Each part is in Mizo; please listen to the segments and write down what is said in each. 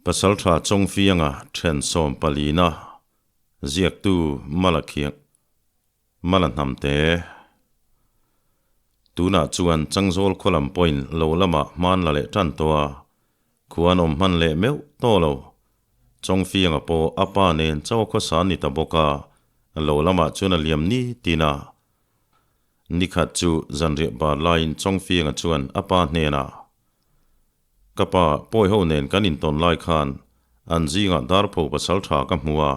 Pasaltha Chawngfianga then sawmpalina ziaktu Malakhiang Mala hnamte. Tunah chuan Changzawl khaw lam pawhin lo lamah hman la leh tan tawh a, khuan awm hman leh meuh tawh lo. Chawngfianga pawh a pa nen chaw khawsa ni ta bawk a, lo lamah chuan a liam ni tin a. Nikhat chu zanriah bar laiin Chawngfianga chuan a pa hnenah, Ka pa, pawi ho nen kan intawn lai khan an zingah darpho pasal tha ka hmu a,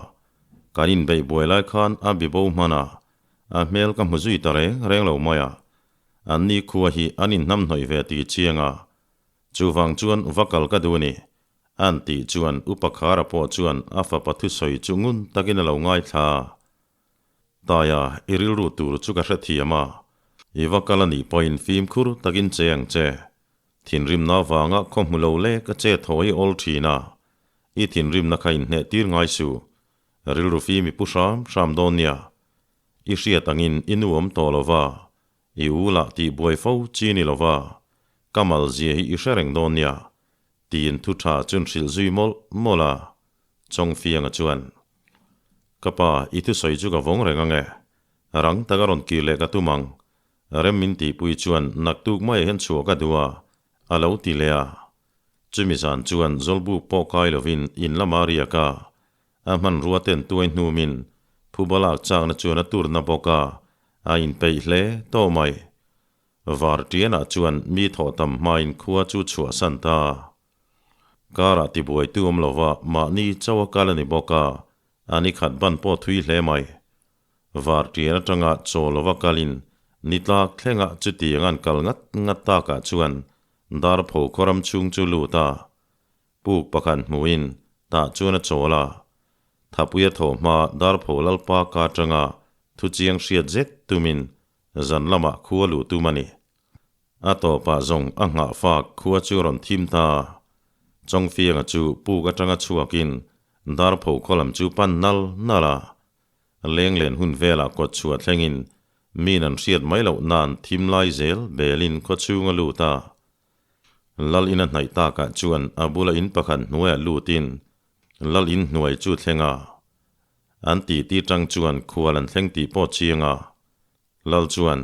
kan inbeih buai lai khan a bibo hman a, a hmel ka hmu zui ta reng reng lo mai a, an ni khua hi an inhnamhnawih ve ti chiang a, chuvang chuan va kal ka duh a ni, an tih chuan Upa Khara pawh chuan a fapa thusawi chu ngun takin a lo ngaithla a. Taia, i rilru tur chu ka hrethiam a, i va kal a nih pawhin fimkhur takin che ang che. Thinrimna avanga khaw hmu lo lek a che thaw hi awl thin a, i thinrimna kha inhneh tir ngai suh. Rilru fim i pu hram hram dawn nia. I hriat angin i nu awm tawh lo va, i u lah tih buai fo chi ni lo va, ka mal zia hi i hre reng dawn nia, tiin thu tha chun hrilh zui mawlh mawlh a. Chawngfianga chuan, Ka pa, i thusawi chu ka vawng reng ang e. Rang taka rawn kir leh ka tum ang. Rem min tihpui chuan naktuk maiah hian chhuah ka duh a, a lo ti leh a. Chumi zan chuan Zawlbuk pawh kai lovin in lama riak a, a hmanrua ten tuai hnumin phuba lak chakna chuan a turna bawk a, a inpeih hle tawh mai. Var tianah chuan mi thawh tam hmain khua chu chhuahsan ta. Karah tibuaitu awm lova mahni chauh a kal a ni bawk a, a ni khat ban pawh thui hle mai. Var tian atanga chaw lova kalin ni tlak thlengah chutiang an kal ngat ngat takah chuan Darpho khawram chhung chu lut a, puk pakhat hmuhin tah chuan a chawl a. Thapuia thawh hma Darpho Lalpa ka atanga thu chiang hriat zet tumin zan lamah khua luh tum a ni. A tawpah zawng a nghah fak khua chu rawn thim ta. Chawngfianga chu puk atanga chhuakin Darpho khaw lam chu pan nal nal a. Lenglen hun velah kawt chhuah thlengin min an hriat mai loh nan thim lai zel belin khaw chhung a lut a. Lal in a hnaih takah chuan a bula in pakhat hnuaiah lutin Lal in hnuai chu thleng a. An titi tang chuan khual an thleng tih pawh chiang a. Lal chuan,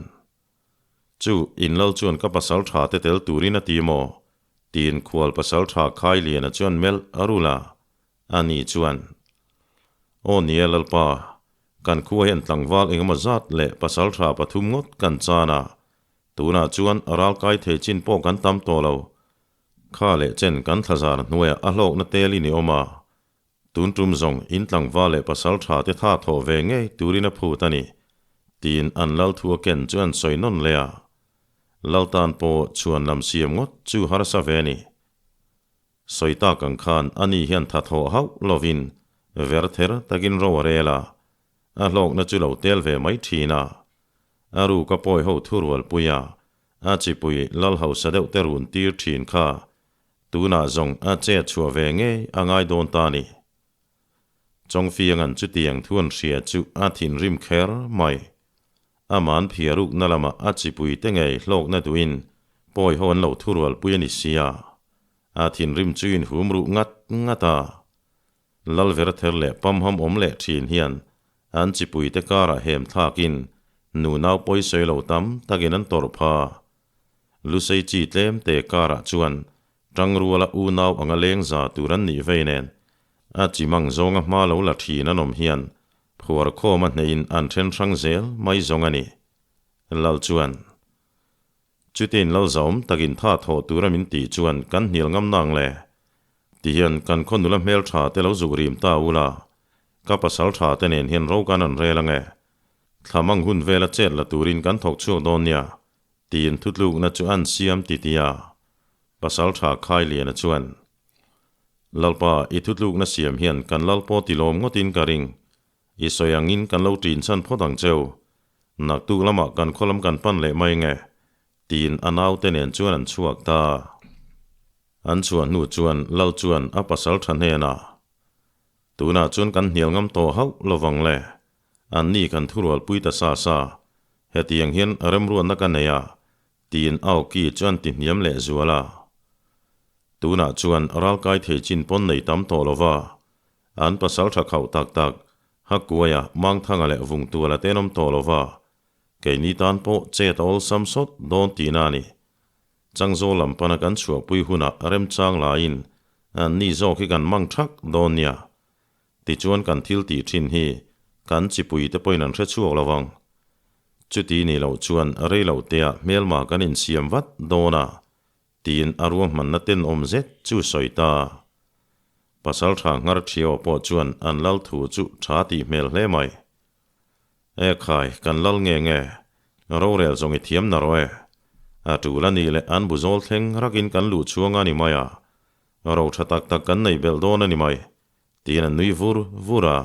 Chu, in lal chuan ka pasal tha te tel turin a ti maw? Tiin khual pasal tha khai liana chuan melh a rul a. Ani chuan, Aw nia Lalpa, kan khua hian tlangval engemaw zat leh pasal tha pathum ngawt kan chan a, tunah chuan ral kai thei chin pawh kan tam tawh lo. Kha leh chen kan thlazar hnuaiah a hlawkna tel i ni awm a, tun tum zawng in tlangval leh pasal tha te tha thawh ve ngei turin a phut a ni, tiin an lal thu a ken chu an sawi nawn leh a. Lal tan pawh chhuan lam siam ngawt chu harsa ve a ni. Sawi tak ang khan ani hian tha thawh hauh lovin ver ther takin ro a rel a, a hlawkna chu lo tel ve mai thin a. A ruk a pawi ho thurualpui a, a chipui lal hausa deuh te run tir thin kha tunah zawng a chet chhuah ve ngei a ngai dawn ta ni. Chawngfianga'n chutiang thu an hria chu a thinrim kher mai. Aman phiarukna lamah a chipui te ngei hlawkna duhin pawi ho an lo thurualpui a ni sia. A thinrim chu inhum ruh ngat ngat a. Lalver ther leh pamham awm leh thin hian an chipui te karah hem thlakin nunau pawi sawi lo tam takin an tawrh pha. Lusei chi tlem te karah chuan tangruala unau anga leng za tur an nih vei nen a chi mang zawnga hma lo la thin an awm hian phuar khawm a hneihin an then hrang zel mai zawng a ni. Lal chuan. Chutin lo zawm takin tha thawh tura min tih chuan kan hnial ngam nang le. Tihian kan khaw nula hmel tha te lo zuk rim ta ula, ka pasal tha te nen hian ro kan an rel ange. Thlamang hun vela chet la turin kan thawk chhuak dawn nia, tiin thutlukna chu an siam ti ti a. Pasal tha khai liana chuan, Lalpa, i thutlukna siam hian kan lal pawh ti lawm ngawtin ka ring. I sawi angin kan lo ṭin chhan phawt ang cheu. Naktuk lamah kan khaw lam kan pan leh mai nge? Tiin a naute nen chuan an chhuak ta. An chhuah hnu chuan Lal chuan a pasal tha hnenah, Tunah chuan kan hnial ngam tawh hauh lovang le. Anni kan thurualpui ta sa sa. Hetiang hian remruatna ka nei a, tiin Aoki chuan ti hniam leh zual a. Tunah chuan ralkai thei chin pawn nei tam tawh lo va, an pasaltha khauh tak tak Hakuaia, Mangthanga leh Vungtuala te an awm tawh lo va, keini tan pawh chet a awlsam sawt dawn tihna a ni. Changzawl lam pana kan chhuahpui hunah remchang laiin an ni zawk hi kan mang thak dawn nia. Tichuan kan thil tih thin hi kan chipui te pawhin an hre chhuak lo vang. Chuti ni loh chuan rei lo teah hmelma kan insiam vat dawn a, tiin a ruahmanna tenawm zet chu sawi ta. Pasaltha nghar thiau pawh chuan an lal thu chu tha tih hmel hle mai. E khai, kan lal nge nge? Rorel zawng i thiam na rawh e. A tul a nih leh an bu zawl thleng rakin kan luh chhuang a ni mai a, ro tha tak tak kan nei belh dawn a ni mai, tiin an nui vur vur a.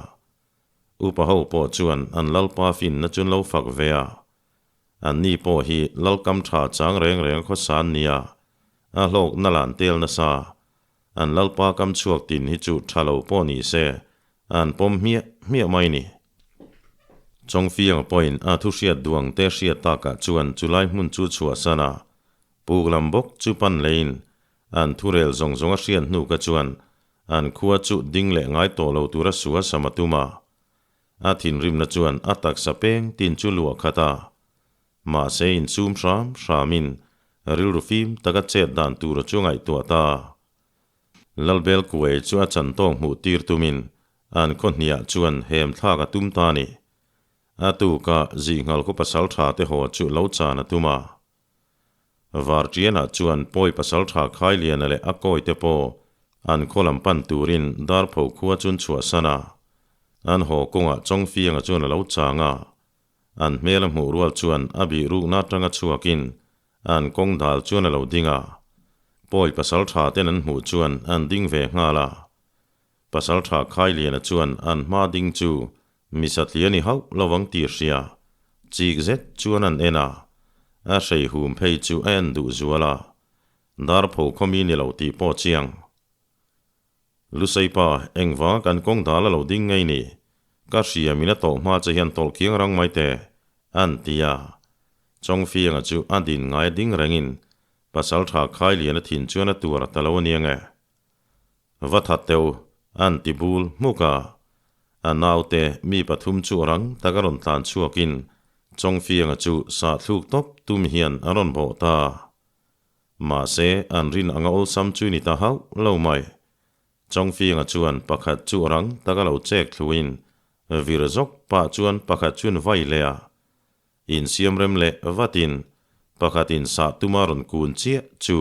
Upa ho pawh chuan an lalpa finna chu an lo fak ve a. Anni pawh hi lalkam tha chang reng reng a khawsa an nia, a hlawkna lan tel nasa. An lalpa kam chhuak tin hi chu tha lo pawh ni se, an pawm hmiah hmiah mai ni. Chawngfianga pawhin a thu hriat duang te hriat takah chuan chulai hmun chu chhuahsan a, puk lam bawk chu pan leiin an thurel zawng zawng a hriat hnu ka chuan an khua chu ding leh ngai tawh lo tura sua sam a tum a. A thinrimna chuan a taksa peng tin chu luah khat a. Mahse insum hram hramin rilru fim taka chet dan tura chu ngaihtuah ta. Lalbel kuai chu a chan tawk hmuh tir tumin an khaw hniah chuan hem thlak a tum ta a ni. A tuka Zihnghal khaw pasal tha te haw chu lo chan a tum a. Varṭianah chuan pawi pasal tha Khailiana leh a kawi te pawh an khaw lam pan turin Darpho khua chuan chhuahsan a. An haw kawngah Chawngfianga chuan a lo chang a. An hmel a hmuh rual chuan a bih rukna atanga chhuakin an kawng dal chuan a lo ding a. Pawi pasal tha ten an hmuh chuan an ding ve nghal a. Pasal tha Khailiana chuan an hma ding chu mi satli a ni hauh lovang tih hria. Chik zet chuan an en a. A hrei hum phei chu a en duh zual a. Darpho khawmi ni lo tih pawh chiang. Luseipa, engvanga kan kawng dal a lo ding ngei ni? Ka hria min a tawh hma che hian tawlh kiang rang mai teh, an ti a. Chawngfianga chu a din ngai a ding rengin pasal tha khai lian a thin chuan a tuar ta lo a nia nge. Va that teh u, an ti bul hmuk a. A naute mi pathum chu rang tak a rawn tlan chhuakin Chawngfianga chu sahthluk tawp tum hian a rawn bawh ta. Mahse, an rin anga awlsam chu ni ta hauh lo mai. Chawngfianga chuan pakhat chu rang taka lo chek thluin vir zawk pah chuan pakhat chuan vai leh a. Insiam rem leh vatin pakhatin sah tuma rawn kun chiah chu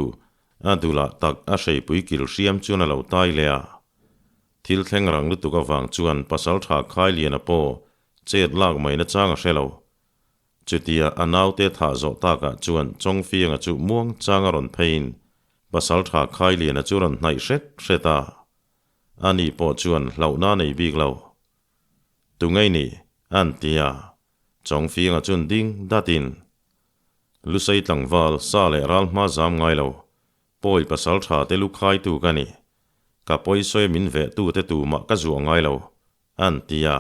a dulah tak a hreipui kil hriam chuan a lo tai leh a. Thil thleng rang lutuk avang chuan pasaltha Khailiana pawh chet lak mai nachang a hre lo. Chutia a naute thah zawh takah chuan Chawngfianga chu muang chang a rawn pheiin Pasaltha Khailiana chu rawn hnaih hret hret a. Ani pawh chuan hlauhna a nei bik lo. Tu ngei ni? an ti a. Chawngfianga chuan ding datin, Lusei tlangval sa leh ral hma zam ngai lo, pawi pasaltha te lu khaitu ka ni. Ka pawisawi min vehtute tumah ka zuah ngai lo, An ti a.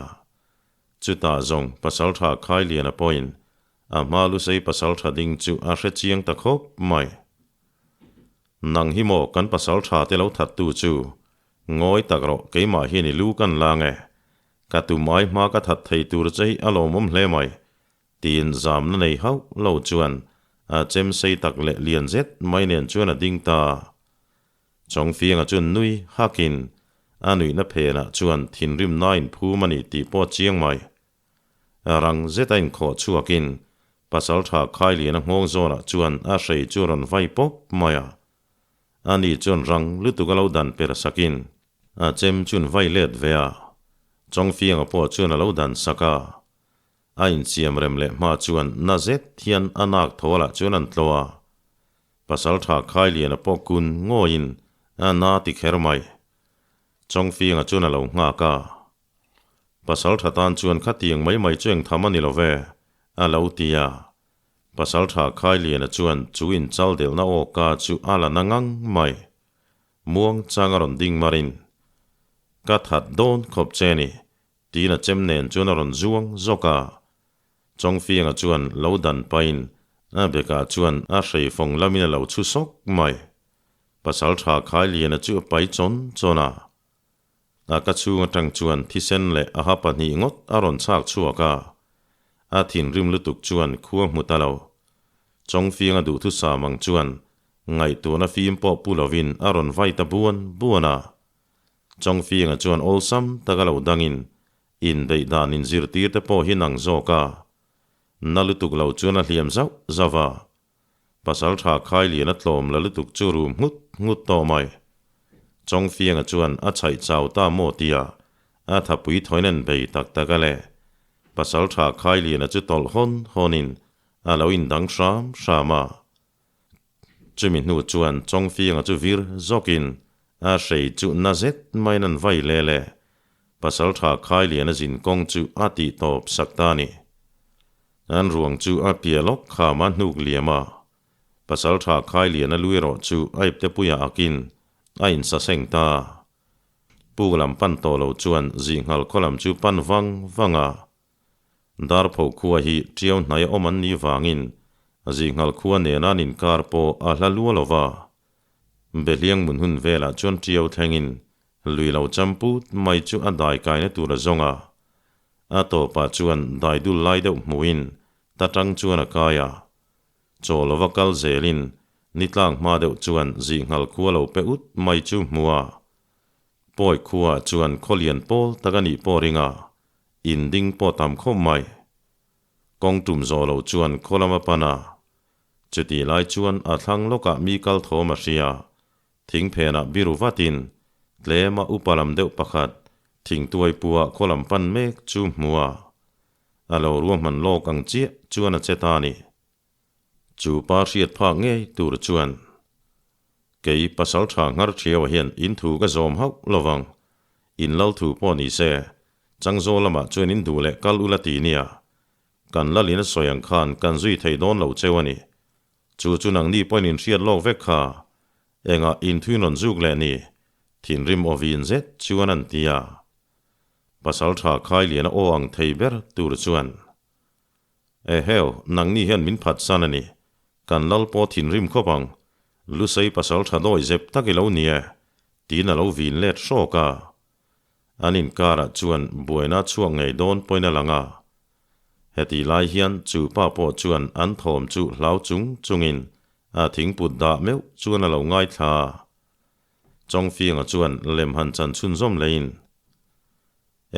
Chutah zawng Pasaltha Khailiana pawhin a hma Lusei Pasaltha ding chu a hre chiang ta khawp mai. Nang hi maw kan Pasaltha te lo thattu chu? Ngawi tak rawh keimah hian i lu kan la nge. Ka tumai hma ka that thei tur che hi a lawmawm hle mai. Tiin zamna nei hauh lo chuan a chem sei tak leh lian zet mai nen chuan a ding ta. Chawngfianga chuan nui hakin a nuihna phenah chuan thinrimna inphum a ni tih pawh a chiang mai. Rang zeta inkhawh chhuakin Pasaltha Khailiana nghawng zawnah chuan a hrei chu a rawn vai pawp mai a. Ani chuan rang lutuk a lo dan per sakin a chem chuan vai let ve a. Chawngfianga pawh chuan a lo dan sak a. A insiam rem leh hma chuan na zet hian a nak thawl-ah chuan an tlawh a. Pasaltha Khailiana pawh kun ngawiin a na ti kher mai. Chawngfianga chuan a lo nghak a. Pasaltha tan chuan khatiang mai mai chu engtham a ni lo ve, a lo ti a. Pasaltha Khailiana chuan chu inchal delhna aw ka chu a la na ngang mai. Muang chang a rawn ding marin, Ka that dawn khawp che ni, tiin a chem nen chuan a rawn zuang zawk a. Chawngfianga chuan lo dan pahin a bekah chuan a hreifawng lamin a lo chhu sawk mai. Pasalṭha Khailiana chu a pai chawn chawn a. A ka chhung atang chuan thisen leh a ha pahnih ngawt a rawn chhak chhuak a. A thinrim lutuk chuan khua hmu ta lo. Chawngfianga duhthusam ang chuan ngaihtuahna fim pawh pu lovin a rawn vai ta buan buan a. Chawngfianga chuan awlsam taka lo dangin inbeih dan inzirtir te pawh hi nang zawk a. Na lutuk lo chuan a hliam zauh zauh a. Pasalṭha Khailian a tlawm la lutuk chu rum nghut nghut tawh mai. Chawngfianga chuan a chhaih chau ta maw tia a thapui thawiin an bei tak tak a le. Pasalṭha Khailiana chu tawlh hawn hawnin a lo indang hram hram a. Chumi hnu chuan Chawngfianga chu vir zawkin a hrei chu na zet maiin an vai le le. Pasalṭha Khailiana zin kawng chu a tih tawp sak ta a ni. An ruang chu a piah lawk kham a hnuk liam a, Pasalṭha Khailiana lu erawh chu a iptepuia akin a insaseng ta. Puk lam pan tawh lo chuan Zinghal khaw lam chu pan vang vang a. Darpho khua hi ṭiau hnai a awm an nih vangin Zinghal khua nena an inkar pawh a hla lua lo va. Behliang mun hun velah chuan ṭiau thlengin lui lo champut mai chu a dai kaina tur a zawng a. A tawpah chuan dai dul lai deuh hmuhin ta tang chuan a kai a. Chaw lova kal zelin ni tlang hma deuh chuan Zinghal khua lo pe ut mai chu hmu a. Pawi khuaah chuan khaw lian pawl tak a nih pawh ring a, in ding pawh tam khawp mai. Kawng tum zawh lo chuan khaw lam a pan a. Chutih lai chuan a thlang lawkah mi kal thawm a hria. Thing phenah biru vatin tlema upa lam deuh pakhat thingtuai pua khaw lam pan mek chu hmu a, a lo ruahman lawk ang chiah chuan a che ta a ni. Chu pa hriat phak ngei tur chuan, Kei pasal tha nghar thiau hian in thu ka zawm hauh lovang, in lal thu pawh ni se, Changzawl lamah chuan in duh leh kal ula ti nia, kan lalin a sawi ang khan kan zui thei dawn lo cheu a ni. Chu chu nangni pawhin in hriat lawk vek kha, engah inthuin rawn zuk leh ni, thinrim aw vin zet chuan an ti a. Pasalṭha Khailiana aw ang thei ber tur chuan, Eheu, nangni hian min phatsan a ni, kan lal pawh thinrim khawp ang, Lusei pasalṭha dawi zep tak i lo ni e, tiin a lo vin let hrawk a. An inkarah chuan buaina chhuak ngei dawn pawhin a lang a. Heti lai hian chu pa pawh chuan an thawm chu hlau chung chungin a thingput dah meuh chuan a lo ngaithla a. Chawngfianga chuan lem han chan chhunzawm leiin,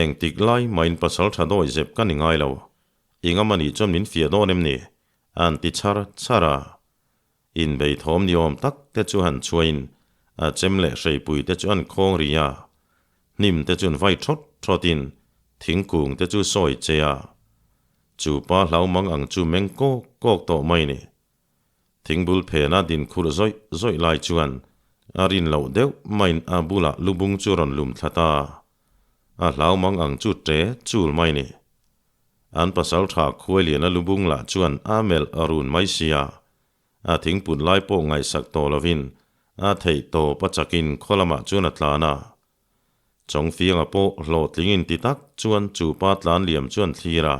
Engtik lai mahin pasal tha dawi zep ka ni ngai lo, engam anih chuan min fiah dawn em ni? An ti chhar chhar a. Inbei thawm ni awm tak te chu han chhuain a chem leh hreipui te chu an khawng ri a, hnim te chu an vai thawt thawtin thingkung te chu sawi che a. Chu pa hlau mang ang chu meng kawk kawk tawh mai ni. Thingbul phena din khurh zawih zawih lai chuan a rin loh deuh maiin a bulah lubung chu rawn lum thla ta. A hlau mang ang chu ṭe chul mai ni. An pasal tha Khuailiana lubung lah chuan a melh a run mai sia. A thingput lai pawh ngaihsak tawh lovin a theih tawp a chakin khaw lamah chuan a tlan a. Chawngfianga pawh hlawhtling inti tak chuan chu pa tlan liam chuan thlir a.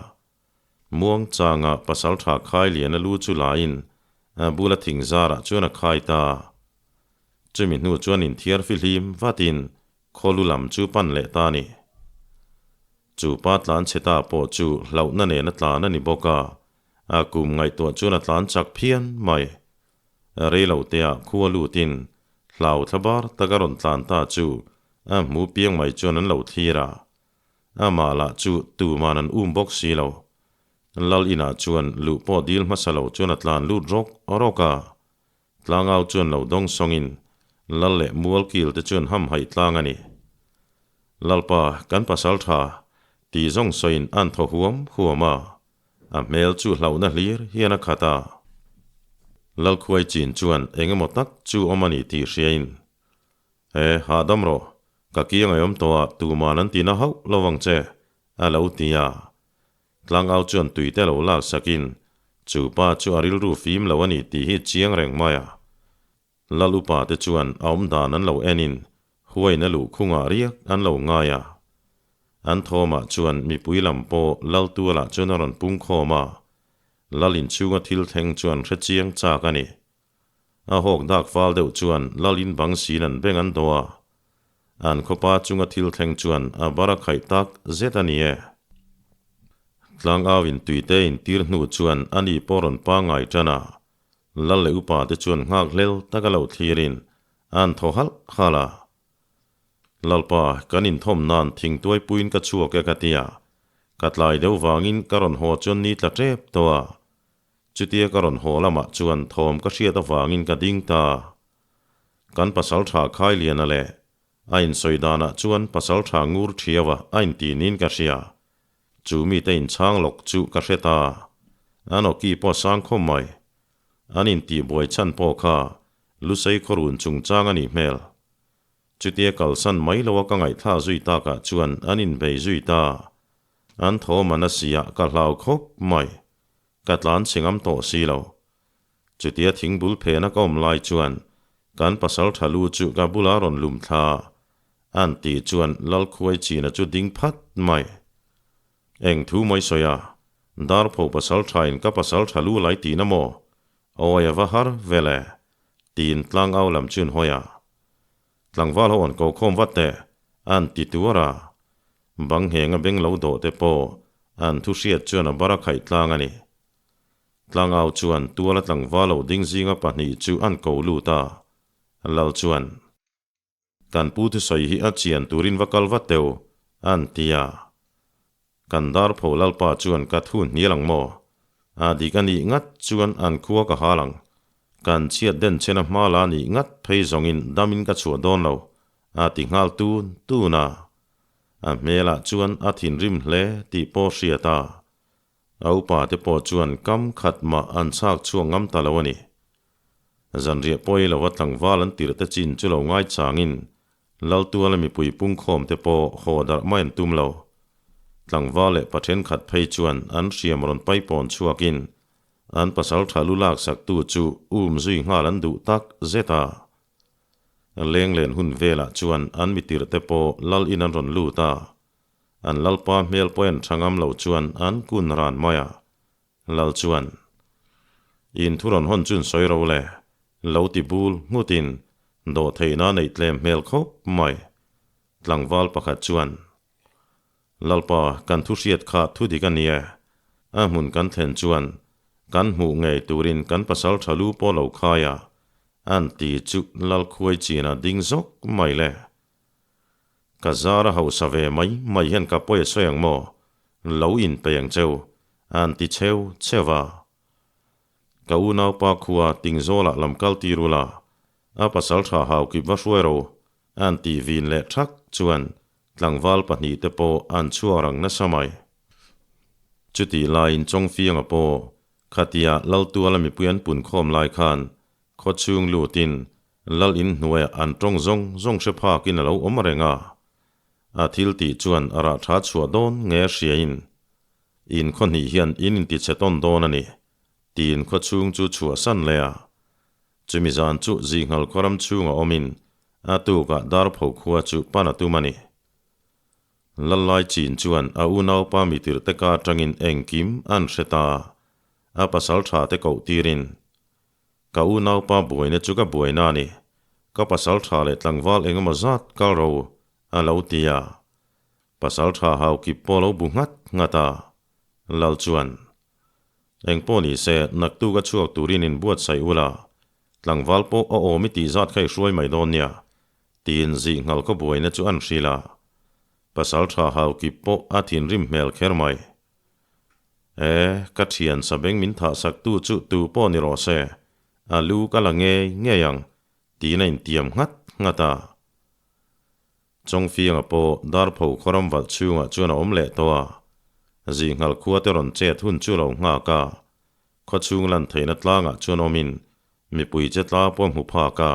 Muang changa pasal tha Khailiana lu chu lain a bula thing zarah chuan a khai ta. Chumi hnu chuan inthiar fihlim vatin khaw lu lam chu pan leh ta a ni. Chu pa tlan chhe ta pawh chu hlauhna nen a tlan a ni bawk a, a kum ngaihtuah chuan a tlan chak phian mai. Rei lo teah khua lutin hlau thla bar tak a rawn tlan ta chu a hmu piang mai chuan an lo thlir a. Amah lah chu tuman an um bawk si lo. Lal inah chuan luh pawh dil hmasa lo chuan a tlan lut rawk rawk a. Tlangau chuan lo dawng sawngin Lal leh Mualkil te chuan hamhaih tlang a ni. Lalpa, kan pasal tha, ti zawng sawiin an thaw huam huam a, a hmel chu hlauhna hlir hian a khat a. Lalkhuai chin chuan eng emaw tak chu awm a ni tih hriain, He, hahdam rawh, ka kiang a awm tawh a, tuman an tina hauh lo ang che, a lo ti a. Tlangau chuan tuite lo lak sakin, Chu pa chu a rilru fim lo a ni tih hi chiang reng mai a. Lal upa te chuan a awm dan an lo enin huain a luh khungah riak an lo ngai a. An thawmah chuan mipui lam pawh Lal tualah chuan a rawn pung khawm a. Lal inchhunga thil thleng chuan hre chiang chak a ni. A hawk dak fal deuh chuan lal in bang sin an beng an dawh a. An khawpa chunga thil thleng chuan a bar a khaih tak zet a ni e. Tlangau in tuite in tir hnu chuan a ni pawh rawn pangngai tan a. Lal leh upa te chuan nghak hlel taka lo thlirin an thaw halh halh a. Lalpa, kan inthawm nan thingtuai puiin ka chhuak e ka ti a. Ka tlai deuh vangin ka rawn haw chuan ni tla tep tawh a. Chutia ka rawn haw lamah chuan thawm ka hriat avangin ka ding ta. Kan pasal tha khai lian a leh a insawi danah chuan pasal tha ngur thiau a a inti niin ka hria. Chu mite inchhang lawk chu ka hre ta. An awki pawh sang khawm mai. An intihbuai chhan pawh kha Lusei khawrun chungchang a nih hmel. Chutia kalsan mai loa ka ngaihthla zui takah chuan an inbei zui ta. An thawm an a siah ka hlau khawp mai. Ka tlan chhe ngam tawh si lo. Chutia thingbul phena ka awm lai chuan kan pasal tha lu chu ka bula rawn lum thla an tih chuan Lalkhuai china chu ding phat mai. Eng thu mai sawi a, Darpho pasal thain ka pasal tha lu lai tihna maw? Awi a va har vel e, tiin tlangau lam chu an hawi a. Tlangval ho an ko khawm vat teh, an ti tuar a. Bang nghenga beng lo dawh te pawh an thu hriat chuan a bar a khaih tlang a ni. Tlangau chuan tuala tlangval lo ding zinga pahnih chu an ko lut a, Lal chuan. Kan pu thusawi hi a chian turin va kal vat teu, an ti a. Kan Darpho Lalpa chuan ka thu hnial ang maw? A dik a nih ngat chuan an khua ka hal ang. Kan chhiat den chena hma la nih ngat phei zawngin damin ka chhuah dawn lo, a ti nghal tun tun a. A hmelah chuan a thinrim hle tih pawh hriat a. A upa te pawh chuan kam khat mah an chhak chhuak ngam ta lo a ni. Zanriah pawi lova tlangval an tirh te chin chu lo ngai changin Laltuala mipui pungkhawm te pawh haw darh mai an tum lo. Tlangval leh pa thenkhat phei chuan an hriam rawn paipawn chhuakin an pasal tha lu laksaktu chu um zui nghal an duh tak zet a. Lenglen hun velah chuan an mitirh te pawh Lal in an rawn lut a, an Lalpa hmel pawh en tha ngam lo chuan an kun ran mai a. Lal chuan, In thu rawn hawn chun sawi ro le, lo ti bul nghutin dawh theihna neih tlem hmel khawp mai. Tlangval pakhat chuan, Lalpa, kan thu hriat kha thu dik a ni e. A hmun kan thlen chuan kan hmuh ngei turin kan pasal tha lu pawh lo khai a, an ti chu Lal khuai chin a ding zawk mai le. Ka zar a hausa ve mai mai hian ka pawi a sawi ang maw? Lo inpe ang cheu, an ti cheu cheu a. Ka unaupa khua Tingzawlah lam kal tir ula, a pasal tha hau kip va hruai ro, an ti vin leh thak chuan tlangval pahnihte pawh an chhuak rang nasa mai. Chutih laiin Chawngfianga pawh khatia Laltuala mipui an punkhawm lai khan khawchhung lutin Lal in hnuaiah an tawng zawng zawng hre phakin a lo awm reng a. A thil tih chuan a rah tha chhuah dawn nge hriain, In khaw hnih hian in intichhe tawn dawn a ni, tiin khaw chhung chu chhuah san leh a. Chumi zan chu Zinghal khaw ram chhunga awmin a tukah Darpho khua chu pan a tum a ni. Lallai chin chuan a unaupa mitirhte ka atangin engkim an hre ta. A pasal tha te koh tirin, Ka unaupa buaina chu ka buaina a ni. Ka pasal tha leh tlangval engemaw zat kal ro a lo ti a. Pasal tha hau kip pawh lo bu nghat nghat a. Lal chuan, Eng pawh ni se, naktuk a chhuak turin inbuatsaih ula, tlangval pawh a awm i tih zat kha i hruai mai dawn nia, tiin zih nghal ka buaina chu an hrilh a. Pasal tha hau kip pawh a thinrim hmel kher mai. E, ka thian sabeng min thah sak tu chu tu pawh ni rawh se, a lu ka la ngei ngei ang, tiin a intiam nghat nghat a. Chawngfianga pawh Darpho khawram valh chhungah chuan a awm leh tawh a, Zinghal khua te rawn chet hun chu lo nghak a, khaw chhung lan theihna tlangah chuan awmin mipui che tla pawh hmu phak a,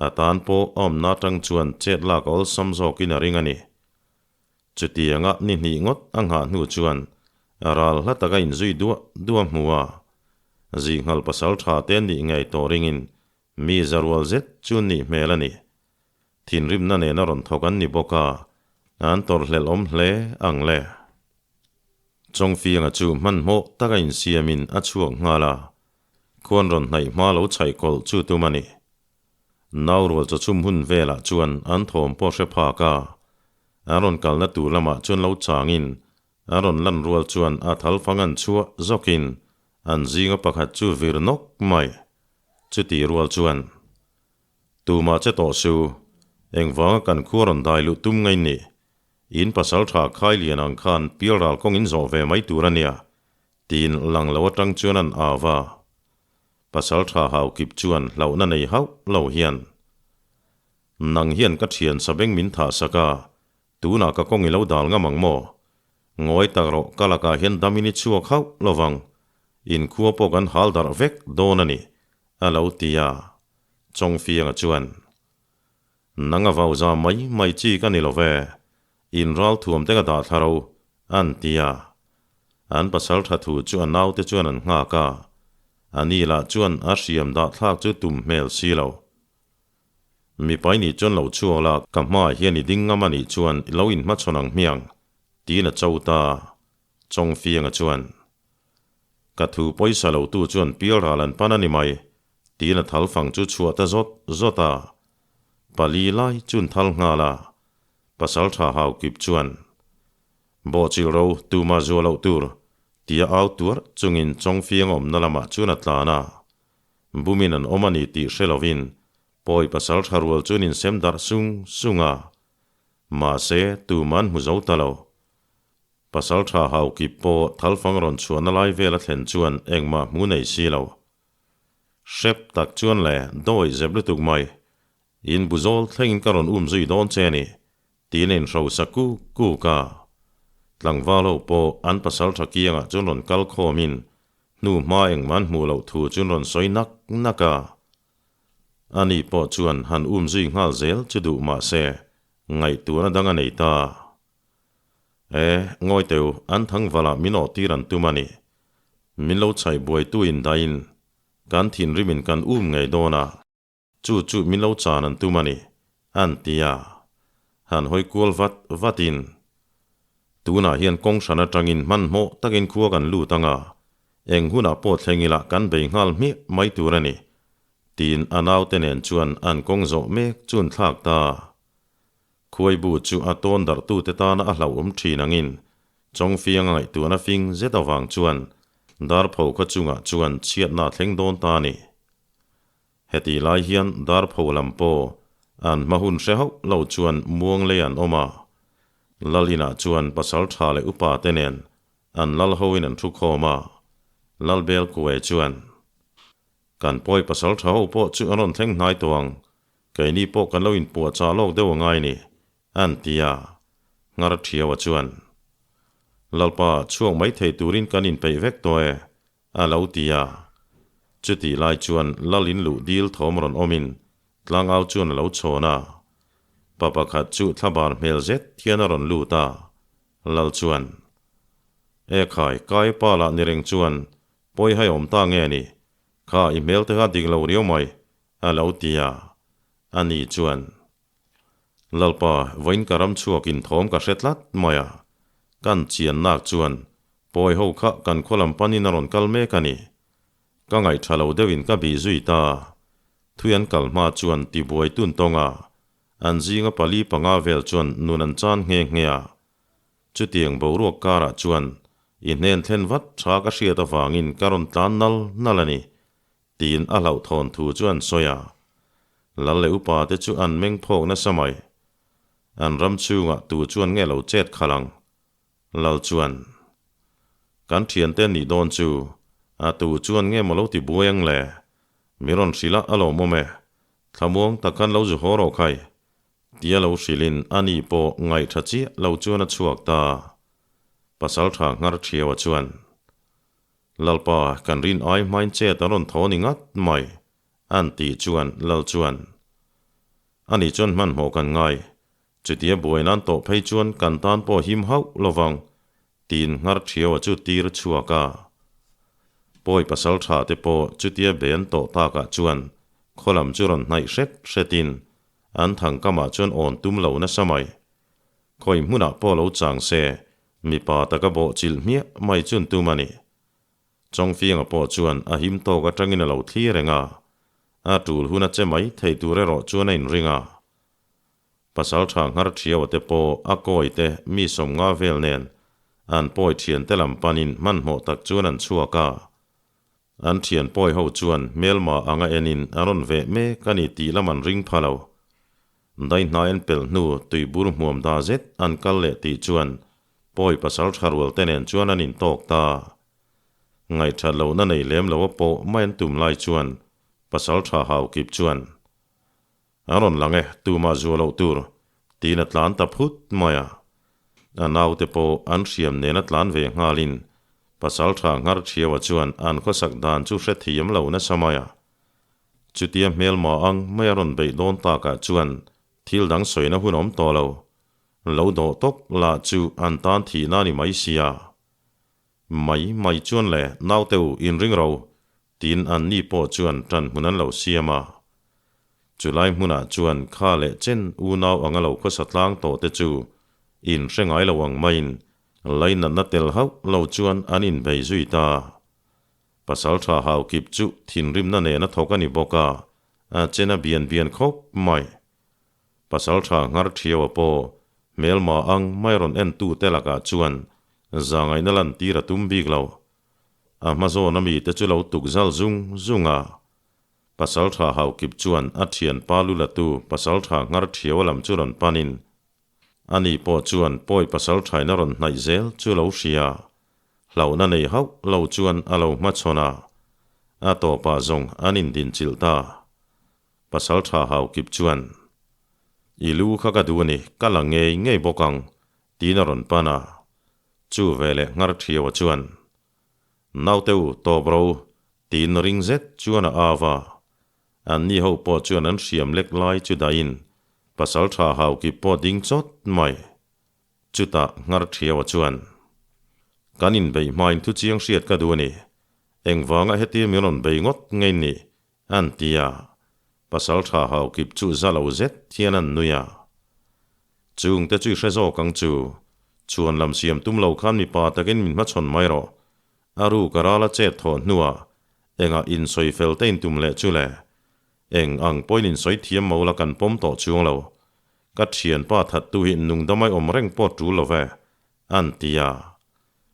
a tan pawh a awmna atang chuan chet lak a awlsam zawkin a ring a ni. Chutianga ni hnih ngawt a nghah hnu chuan ral hla taka inzui duah duah hmu a, Zinghal pasal tha te nih ngei tawh ringin mi zarual zet chu nih hmel a ni. Thinrimna nena rawn thawk an ni bawk a, an tawrhhlelh awm hle ang le. Chawngfianga chu hmanhmawh taka insiamin a chhuak nghal a. Khuan rawn hnaih hma lo chhaih kawlh chu tum a ni. Nau rual chaw chhum hun velah chuan an thawm pawh hre phak a, an rawn kalna tur lamah chuan lo changin a rawn lan rual chuan a thal fang an chhuah zawkin an zinga pakhat chu vir nawk mai. Chuti rual chuan, Tumah che tawh su, engvanga kan khua rawn dai luh tum ngai ni? In pasal tha khai lian ang khan pialral kawng in zawh ve mai tur a nia, tiin lang lo atang chuan an au va. Pasal tha hau kip chuan hlauhna nei hauh lo hian, Nang hian ka thian sabeng min thah sak a, tunah ka kawng i lo dal ngam ang maw? Ngawi tak rawh, ka lakah hian dam in i chhuak hauh lo vang, inkhua pawh kan hal darh vek dawn a ni, a lo ti a. Chawngfianga chuan, Nang a vau za mai mai chi ka ni lo ve, in ral thuam te ka dah thla ro, an ti a. An pasal tha thu chu a naute chuan an nghak a, a ni lah chuan a hriam dah thlak chu tum hmel si lo. Mipai nih chuan lo chhuak la, ka hmaah hian i ding ngam a nih chuan i lo inhmachhawn ang hmiang, tiin a cho ta. Chawngfianga chuan, Ka thu pawisa lo tu chuan pialral an pan a ni mai, Tiin a thal fang chu chhuah ta zawt zawt a, pali lai chun thal nghal a, pasal tha hau kip chuan, Bawhchilh ro tuma zuah loh tur, tia au tuar chungin Chawngfiang awmna lamah chuan a tlan a. Bumin an awm a ni tih hre lovin pawi pasal tha rual chuan insem darh sung sung a, mahse tuma an hmu zo ta lo. Pasal tha hau kip pawh thal fang rawn chhuahna lai vel a thlen chuan engmah hmu nei si lo. Hrep tak chuan le dawi zep lutuk mai. In bu zawl thlengin ka rawn um zui dawn che a ni, tiin a inhrosa kuk kuk a. Tlangval ho pawh an pasal tha kiangah chuan rawn kal khawmin hnu hma engmah an hmuh loh thu chuan rawn sawi nak nak a. Ani pawh chuan han um zui nghal zel chu duh mah se ngaihtuahna dang a nei ta. E, ngawi teu, an thangvalah min awhtir an tum a ni. Min lo chhaih buaitu in daiin kan thinrimin kan um ngei dawn a, chu chu min lo chan an tum a ni, an ti a. Han hawi kual vat vatin, Tunah hian kawng hran atangin hmanhmawh takin khua kan lut ang a, eng hunah pawh thleng ila kan bei nghal hmiah mai tur a ni, tiin a naute nen chuan an kawng zawh mek chu an thlak ta. Khuaibu chu a tawn darhtute tana a hlauhawm thin angin Chawngfianga ngaihtuahna fing zet avang chuan Darpho khaw chungah chuan chhiatna a thleng dawn ta a ni. Hetih lai hian Darpho lam pawh an hma hun hre hauh lo chuan muang lei an awm a. Lal inah chuan pasal tha leh upa te nen an lal hoin an thu khawm a. Lalbel Kuai chuan, Kan pawi pasal tha ho pawh chu an rawn thleng hnai tawh ang. Keini pawh kan lo inpuahchah lawk deuh a ngai ni, an ti a. Nghar Thiaua chuan, Lalpa, chhuak mai thei turin kan inpeih vek tawh e, a lo ti a. Chutih lai chuan Lal in luh dil thawm rawn awmin tlangau chuan a lo chhawn a. Pa pakhat chu thlabar hmel zet hian a rawn lut a. Lal chuan, E khai, kai pa lah ni reng chuan pawi hai awm ta nge ni? Kha i hmel te kha dik lo riau mai, A lo ti a, ani chuan, Lalpa, vawiin ka ram chhuakin thawm ka hre tlat mai a, kan chiannak chuan pawi ho kha kan khaw lam panin a rawn kal mek a ni. Ka ngaihṭha lo deuhin ka bih zui ta. Thui an kal hma chuan tibuai tun tawng a, an zinga pali panga vel chuan nun an chan nghe nghe a. Chutiang boruak karah chuan i hnen thlen vat ṭha ka hriat avangin ka rawn tlan nal nal a ni, Tiin a hlauhthawn thu chu an sawi a. Lal leh upa te chu an meng phawk nasa mai. An ram chhungah tu chuan nge lo chet khalh ang? Lal chuan, Kan thiante nih dawn chu, a tu chuan nge maw lo ti buai ang le? Mi rawn hrilh a a lawmawm e. Thlamuang tak khan lo zu haw rawh khai. Tia lo hrilhin ani pawh ngaihṭha chiah lo chuan a chhuak ta. Pasalṭha nghar ṭhiaua chuan, Lalpa, kan rin ai hmain chet a rawn thaw ni ngat mai, an tih chuan Lal chuan, Ani chuan hmanhmawh kan ngai, chutia buai nan tawh phei chuan kan tan pawh him hauh lovang, tiin nghar ṭhiaua chu tir chhuak a. Pawi pasal ṭha te pawh chutia be an tawh takah chuan khaw lam chu rawn hnaih hret hretin an thangkamah chuan awn tum lo nasa mai. Khawi hmunah pawh lo chang se, Mipa taka bawh chilh hmiah mai chun tum a ni. Chawngfianga pawh chuan a him tawk atangin a lo thlir reng a, a tul hun a che mai thei tur erawh chuan a inring a. Pasaltha nghar thiaua te pawh a kawi te mi 50 vel nen an pawi thian te lam panin hmanhmawh tak chuan an chhuak a. An thian pawi ho chuan hmelma anga enin a rawn veh mek a ni tih lam an ring pha lo. Daihnai an pelh hnu tuibur hmuam da zet an kal leh tih chuan pawi pasaltha rual te nen chuan an intawk ta. Ngaihthat lohna nei lem lo a pawh mai an tum lai chuan pasaltha hau kip chuan A rawn lang e, tumah zuah loh tur, tiin a tlan ta phut mai a. A naute pawh an hriam nen a tlan ve nghalin Pasaltha Ngharchhiaua chuan an khawsak dan chu hrethiam lo nasa mai a. Chutia hmelma ang mai a rawn beih dawn takah chuan thil dang sawina hun awm tawh lo. Lo dawh tawp lah chu an tan thihna a ni mai sia. Mai mai chuan le naute u inring ro, Tin, anni pawh chuan ṭan hmun an lo siam a. Chulai hmunah chuan kha leh chen unau anga lo khawsa tlang tawh te chu in hre ngai lo ang maiin lainatna tel hauh lo chuan an inbei zui ta. Pasalṭha Haukip chu thinrimna nena thawk a ni bawk a, a chen a bian bian khawp mai. Pasalṭha nghar ṭhiaua pawh hmelma ang mai rawn entute lakah chuan zahngaihna lantir a tum bik lo. A hma zawn a mite chu lo tuk zal zung zung a. Pasalṭha Haukip chuan a ṭhianpa lu latu pasalṭha nghar ṭhiau a lam chu rawn panin, ani pawh chuan pawi pasalṭhain a rawn hnaih zel chu lo hria. Hlauhna nei hauh lo chuan a lo hmachhawn a. A tawpah zawng an indinchilh ta. Pasalṭha Haukip chuan, I lu kha ka duh a ni, ka la ngei ngei bawk ang, tiin a rawn pan a. Chu veleh nghar ṭhiaua chuan, Naute u, tawp ro, tiin ring zet chuan a au a. Anni ho pawh chuan an hriam lek lai chu dahin pasalṭha Haukip pawh ding chawt mai. Chutah nghar ṭhiaua chuan, Kan inbeih hmain thu chiang hriat ka duh a ni. Engvanga hetia min rawn bei ngawt ngei ni? An ti a, pasalṭha Haukip chu za lo zet hian an nui a. Chungte chu i hre zawk ang chu, chhuan lam siam tum lo khan mipa takin min hmachhawn mai rawh. A ruk a ral a chet thawh hnuah engah insawi fel te intum leh chu le? Eng ang pawhin insawi thiam mo la kan pawm tawh chuang lo. Ka thianpa thattu hi nungdamai awm reng pawh tul lo ve, an ti a.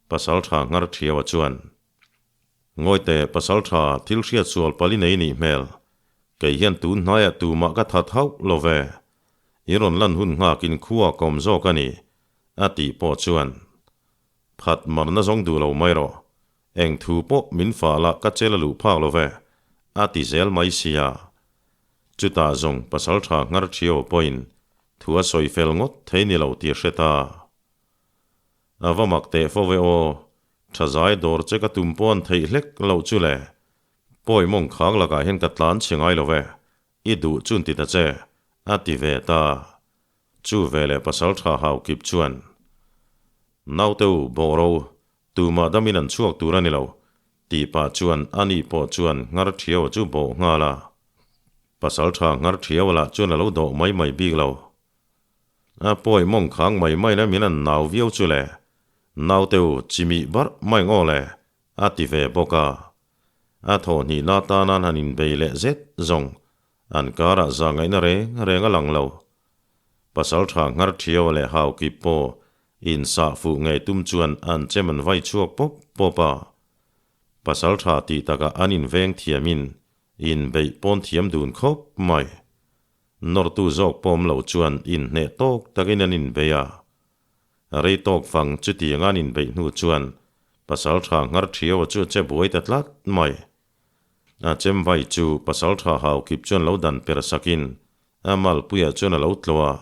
Pasalṭha Ngharṭhiaua chuan. Ngawite, Pasalṭha, thil hriat sual pali nei nih hmel. Kei hian tun hnaiah tumah ka that hauh lo ve. I rawn lan hun nghakin khua ka awm zawk a ni, a tih pawh chuan. Phat marna zawng duh lo mai rawh. Eng thu pawh min fah lah ka chel a luh phak lo ve, a ti zel mai sia. Chutah zawng Pasalṭha Ngharṭhiau pawhin thu a sawi fel ngawt thei ni lo tih a hre ta. A va mak teh fo ve aw, tha zai dawr che ka tum pawn theih hlek loh chu le. Pawi mawng khang lakah hian ka tlan chhe ngai lo ve, i duh chun ti ta che, a ti ve ta. Chu veleh pasal tha hau kip chuan, Naute u, bawhro, tumah damin an chhuak tur a ni lo, tih pah chuan ani pawh chuan nghar thiau chu bawh nghal a. Pasal tha nghar thiau lah chuan a lo dawh mai mai bik lo. A pawi mawng khang mai mai na min an nau viau chu le. Naute u chimih barh mai ngaw le, a ti ve bawk a. A thawhhnih na tan an han inbei leh zet zawng, an karah zahngaihna reng reng a lang lo. Pasaltha nghar thiau leh hau kip pawh insah fuh ngei tum chuan an chem an vai chhuak pawp pawp a. Pasaltha tih takah an inveng thiamin inbeih pawn thiam dun khawp mai. Nawrtu zawk pawm lo chuan inhneh tawk takin an inbei a. Rei tawk fang chutianga an inbeih hnu chuan Pasaltha nghar thiaua chu a che buai ta tlat mai. A chemvai chu Pasaltha Haukip chuan lo dan per sakin a malpuiah chuan a lo tlawh a.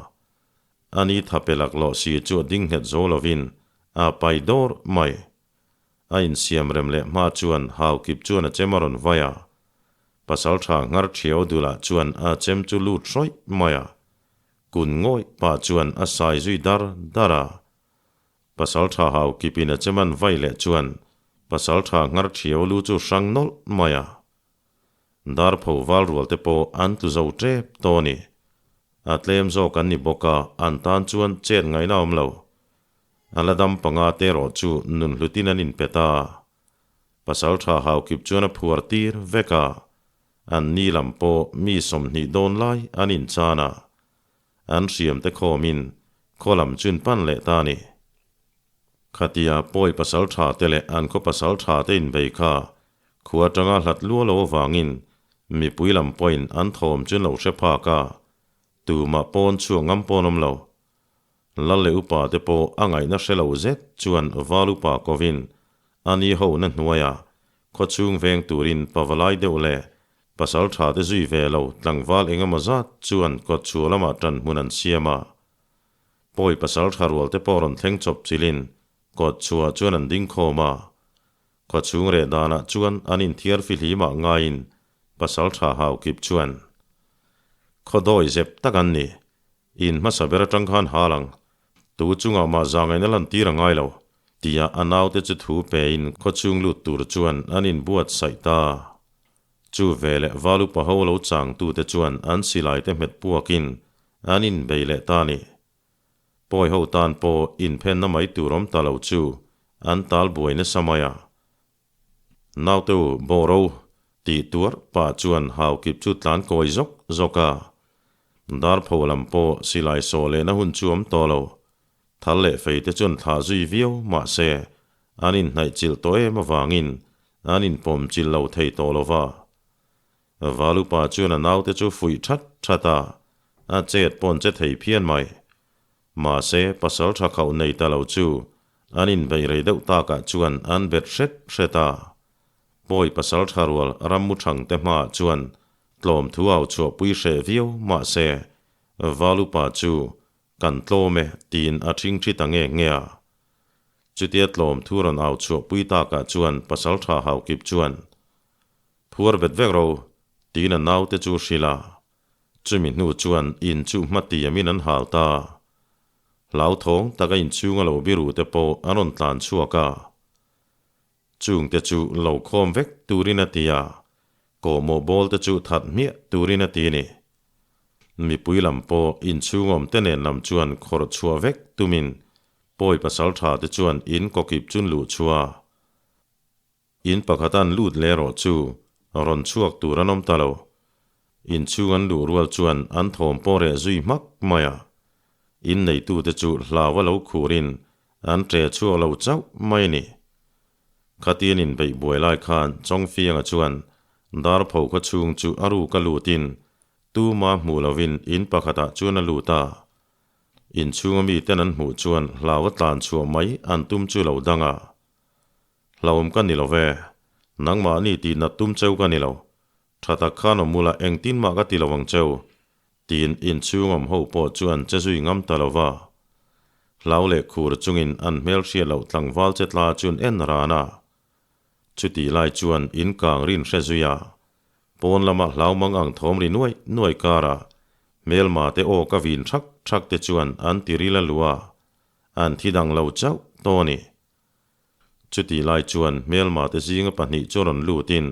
Ani thape laklawh si chu a ding nghet zo lovin a pai dawr mai. A insiam rem leh hma chuan Haukip chuan a chem a rawn vai a. Pasalṭha nghar ṭhiau dulah chuan a chem chu lut hrawih mai a, kun ngawih pah chuan a sai zui dar dar a. Pasalṭha hau kipin a chem an vai leh chuan pasalṭha nghar ṭhiau lu chu hrang nawlh mai a. Dar pho val rual te pawh an tlu zo ṭep tawh a ni. A tlem zawk an ni bawk a, an tan chuan chet ngaihna a awm lo. A la dam panga te erawh chu nun hlutin an inpe ta. Pasalṭha Haukip chuan a phuar tir vek a, an ni lam pawh mi 20 dawn lai an inchan a, an hriamte khawmin khaw lam chun pan leh ta a ni. Khatia pawi pasalṭha te leh an khaw pasalṭha te inbei kha khua atanga hlat lua lo avangin mipui lam pawhin an thawm chun lo hre phak a, tumah pawn chhuak ngam pawn awm lo. Lal leh upa te pawh a ngaihna hre lo zet chuan val upa kovin a ni ho na hnuaiah khawchhung veng turin pavalai deuh leh pasalṭha te zui ve lo tlangval engemaw zat chuan kawtchhuah lamah ṭan hmun an siam a. Pawi pasalṭha rual te pawh rawn thleng chawp chilhin kawtchhuah chuan an ding khawm a. Khawchhung reh danah chuan an inthiar fihlimah ngaiin pasalṭha Haukip chuan, Khaw dawi zep tak an ni. In hmasa ber atang khan hal ang. Tu chungah mah zangaihna lantir a ngai lo, tia a naute chu thu pein khawchhung lut tur chuan an inbuatsaih ta. Chu veleh Valupa ho lo changtute chuan an silaite hmet puakin an inbei leh ta a ni. Pawi ho tan pawh inphenna mai tur awm ta lo chu an tal buai nasa mai a. Naute u bawro tih tuar pah chuan Haukip chu tlan kawi zawk zawk a. Darpho lam pawh silai sawh lehna hun chu awm tawh lo. Thal leh fei te chuan thlah zui viau mahse an inhnaih chilh tawh em avangin an inpawm chilh lo thei tawh lo va. Valupa chuan a naute chu fuih that that a, a chet pawn che thei phian mai. Mahse, pasal tha khauh nei ta lo chu an inbeih rei deuh takah chuan an bet hret hret a. Pawi pasal tha rual rammu thang te hmaah chuan tlawm thu au chhuah pui hreh viau mahse, Valupa chu kan tlawm e tiin a thing thi ta nge nge a. Chutia tlawm thu rawn au chhuah pui takah chuan pasal tha Haukip chuan, Phuar vet vek ro, tiin a naute chu hrilh a. Chumi hnu chuan in chu hma tiamin an hal ta. Hlauthawng taka inchhunga lo biru te pawh an rawn tlan chhuak a. Chungte chu lo khawm vek turin a ti a, kawhmawh bawl te chu that hmiah turin a ti ni. Mipui lam pawh inchhung awm te nen lam chuan khawrh chhuah vek tumin pawi pasal tha te chuan in kawkip chun luh chhuah a. In pakhat an lut leh erawh chu rawn chhuak tur an awm ta lo. Inchhung an luh rual chuan an thawm pawh reh zui hmak mai a. In neitute chu hlau a lo khurin an ṭe chhuak lo chauh mai a ni. Khatian inbeih buai lai khan Chawngfianga chuan Darpho khaw chhung chu a ruk a lutin tuma hmuh lovin in pakhatah chuan a lut a. Inchhunga miten an hmuh chuan hlau a tlan chhuah mai an tum chu lo dang a. Hlauhawm ka ni lo ve. Nangmahni tih nat tum cheu ka ni lo. Tha tak khan awm ula engtin mah ka ti lo ang cheu. Tiin inchhung awm ho pawh chu an che zui ngam ta lo va. Hlau leh khur chungin an hmel hriat loh tlangval che tla chuan en ran a. Chutih lai chuan in kang rin hre zui a. Pawn lama hlau mang ang thawm ri nuai nuai karah hmelma te aw ka vin thak thak te chuan an ti ril a luh a. An thi dang lo chauh tawh a ni. Chutih lai chuan hmelma te zinga pahnih chu rawn lutin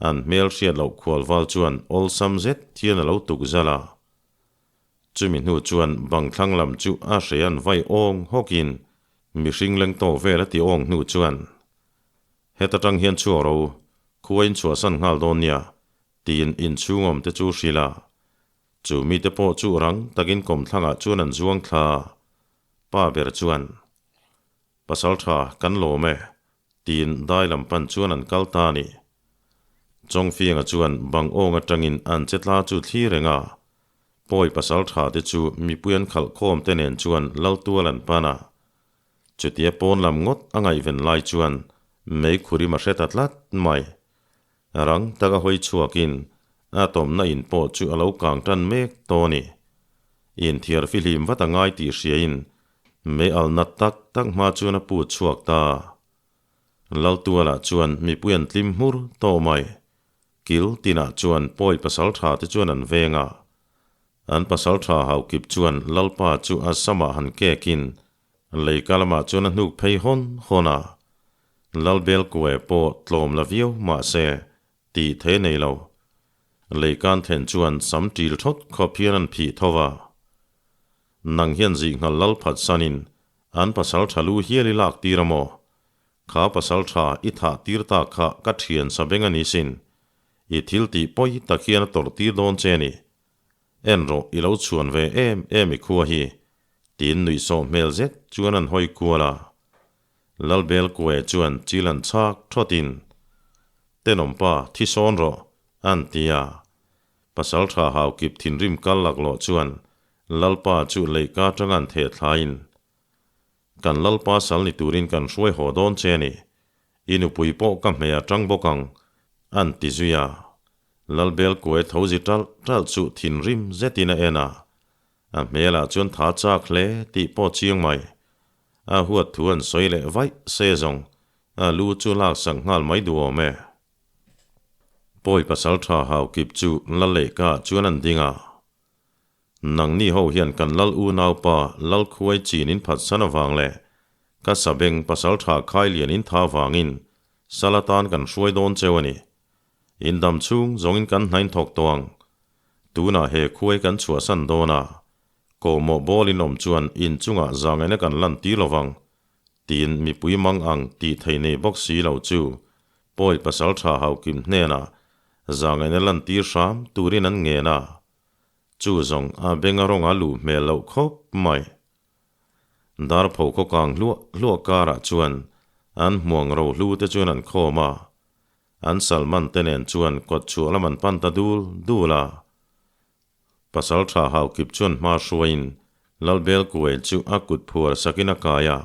an hmel hriat loh khualval chuan awlsam zet hian a lo tuk zal a. Chumi hnu chuan bang thlang lam chu a hre an vai awng hawkin mihring leng tawh vel a ti awng hnu chuan, Heta tang hian chhuak ro, khua in chhuahsan nghal dawn nia, tiin inchhung awm te chu hrilh a. Chu mite pawh chu rang takin kawmthlangah chuan an zuang thla a. Pa ber chuan. Pasal tha kan lawm e, tiin dai lam pan chuan an kal ta a ni. Chawngfianga chuan bang awng atangin an che tla chu thli reng a, pawi pasal tha te chu mipui an khalh khawm te nen chuan lal tual an pan a. Chutia pawn lam ngawt a ngaihven lai chuan mei khurima hre ta tlat mai. Rang taka hawi chhuakin a tawmna in pawh chu a lo kang tan mek tawh a ni. Inthiar fihlim vat a ngai tih hriain mei alna tak tak hma chuan a put chhuak ta. Laltualah chuan mipui an tlim hmur tawh mai. Kil tinah chuan pawi pasal tha te chuan an veng a. An pasal tha Haukip chuan Lalpa chu a samah han kekin Lei ka lamah chuan a hnuk phei hawn hawn a, Lalbel kuai pawh tlawm la viau mahse tih thei nei lo. Lei kan then chuan sam ṭil thawt khawp hian an phih tho va. Nang hian zih nghal lal phat sanin an pasal ṭha lu hial i lak tir a maw? Kha pasalṭha i thah tir tak kha ka ṭhian sa beng a ni sin. I thil tih pawi tak hian a tawrh tir dawn che a ni. En rawh i lo chhuan ve em em i khua hi, tiin nuihsawh hmel zet chuan an hawi kual a. Lalbel kuai chuan chil an chhak thawtin, Tenawmpa, thi sawn rawh, an ti a. Pasalṭha Haukip thinrim kal laklawh chuan Lalpa chu leika aṭanga an theh thlaiin, Kan Lalpa sal ni turin kan hruai haw dawn che a ni. I nupui pawh ka hmei a ṭang bawk ang, an ti zui a. Lalbel kuai tho zi ṭalh ṭalh chu thinrim zetin a en a. A hmelah chuan tha chak hle tih pawh chiang mai. A huat thu an sawi leh vaih se zawng, a lu chu laksak nghal mai duh awm e. Pawi pasal tha hau kip chu la lehka chuan an ding a. Nangni ho hian kan lal unaupa lal khuai chin in phatsan avang leh ka sabeng pasal tha khai lian in tha vangin sal atan kan hruai dawn cheu a ni. In dam chhung zawngin kan hnain thawk tawh ang. Tunah he khuai kan chhuahsan dawn a, kawhmawh bawl in awm chuan in chungah zangaina kan lan tir lovang Tiin mipui mang ang tih thei nei bawk si lo chu pawi pasal tha Haukim hnenah zangaihna lantir hram turin an ngen a. Chu zawng a benga rawnga luh hmel loh khawp mai. Darpho khaw kang hluah hluah karah chuan an hmuang rohlu te chuan an khawm a. An salman te nen chuan kawtchhuah lam an pan ta dul dul a. Pasal tha Haukip chuan hma hruaiin Lalbel kuai chu a kut phuar sakin a kai a.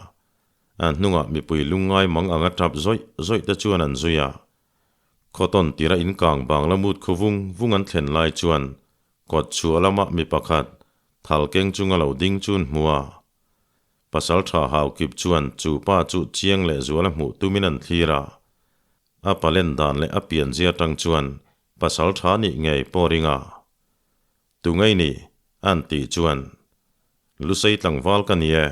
A hnungah mipui lungngai mang anga tap zawih zawih te chuan an zui a. Khawtawn tira inkang bangla mut khu vung vung an thlen lai chuan kawt chhuah lamah mi pakhat thal keng chunga lo ding chu an hmu a. Pasal tha Haukip chuan chu pa chu chiang leh zual a hmuh tumin an thlir a. A palen dan leh a pianzia atang chuan Pasal tha nih ngei pawh ring a, Tu ngei ni? an tih chuan, Lusei tlangval ka ni e,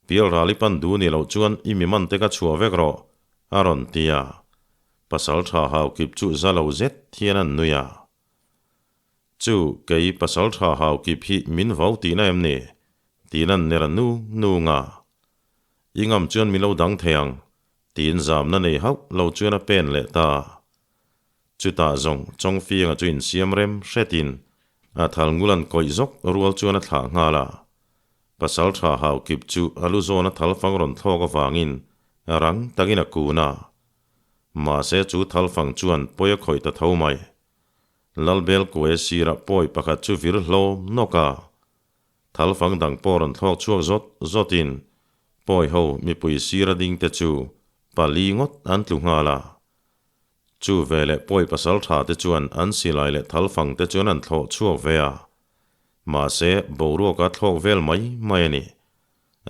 Pial ral i pan du ni loh chuan i mi man te ka chhuah vek rawh, a rawn ti a. Pasal tha hau kip chu za lo zet hian an nui a. Chu, kei pasal tha hau kip hi min vau tihna em ni? tiin an ner a nu nung a. I ngam chuan mi lo dang thei ang, tiin zamna nei hauh lo chuan a pen leh ta. Chutah zawng Chawngfianga chu insiam rem hretin a thal ngul an kawih zawk rual chuan a thlah nghal a. Pasal tha hau kip chu a lu zawn a thal fang rawn thlawk avangin rang takin a kun a. Mahse chu thal fang chuan pawi a khawih ta tho mai. Lalbel kuai sirah pawi pakhat chu vir hlawm nawk a. Thal fang dang pawh rawn thlawk chhuak zawt zawtin pawi ho mipui sira ding te chu pali ngawt an tlu nghal a. Chu veleh pawi pasal tha te chuan an silai leh thal fang te chuan an thlawh chhuak ve a. Mahse, boruak a thlawk vel mai mai a ni.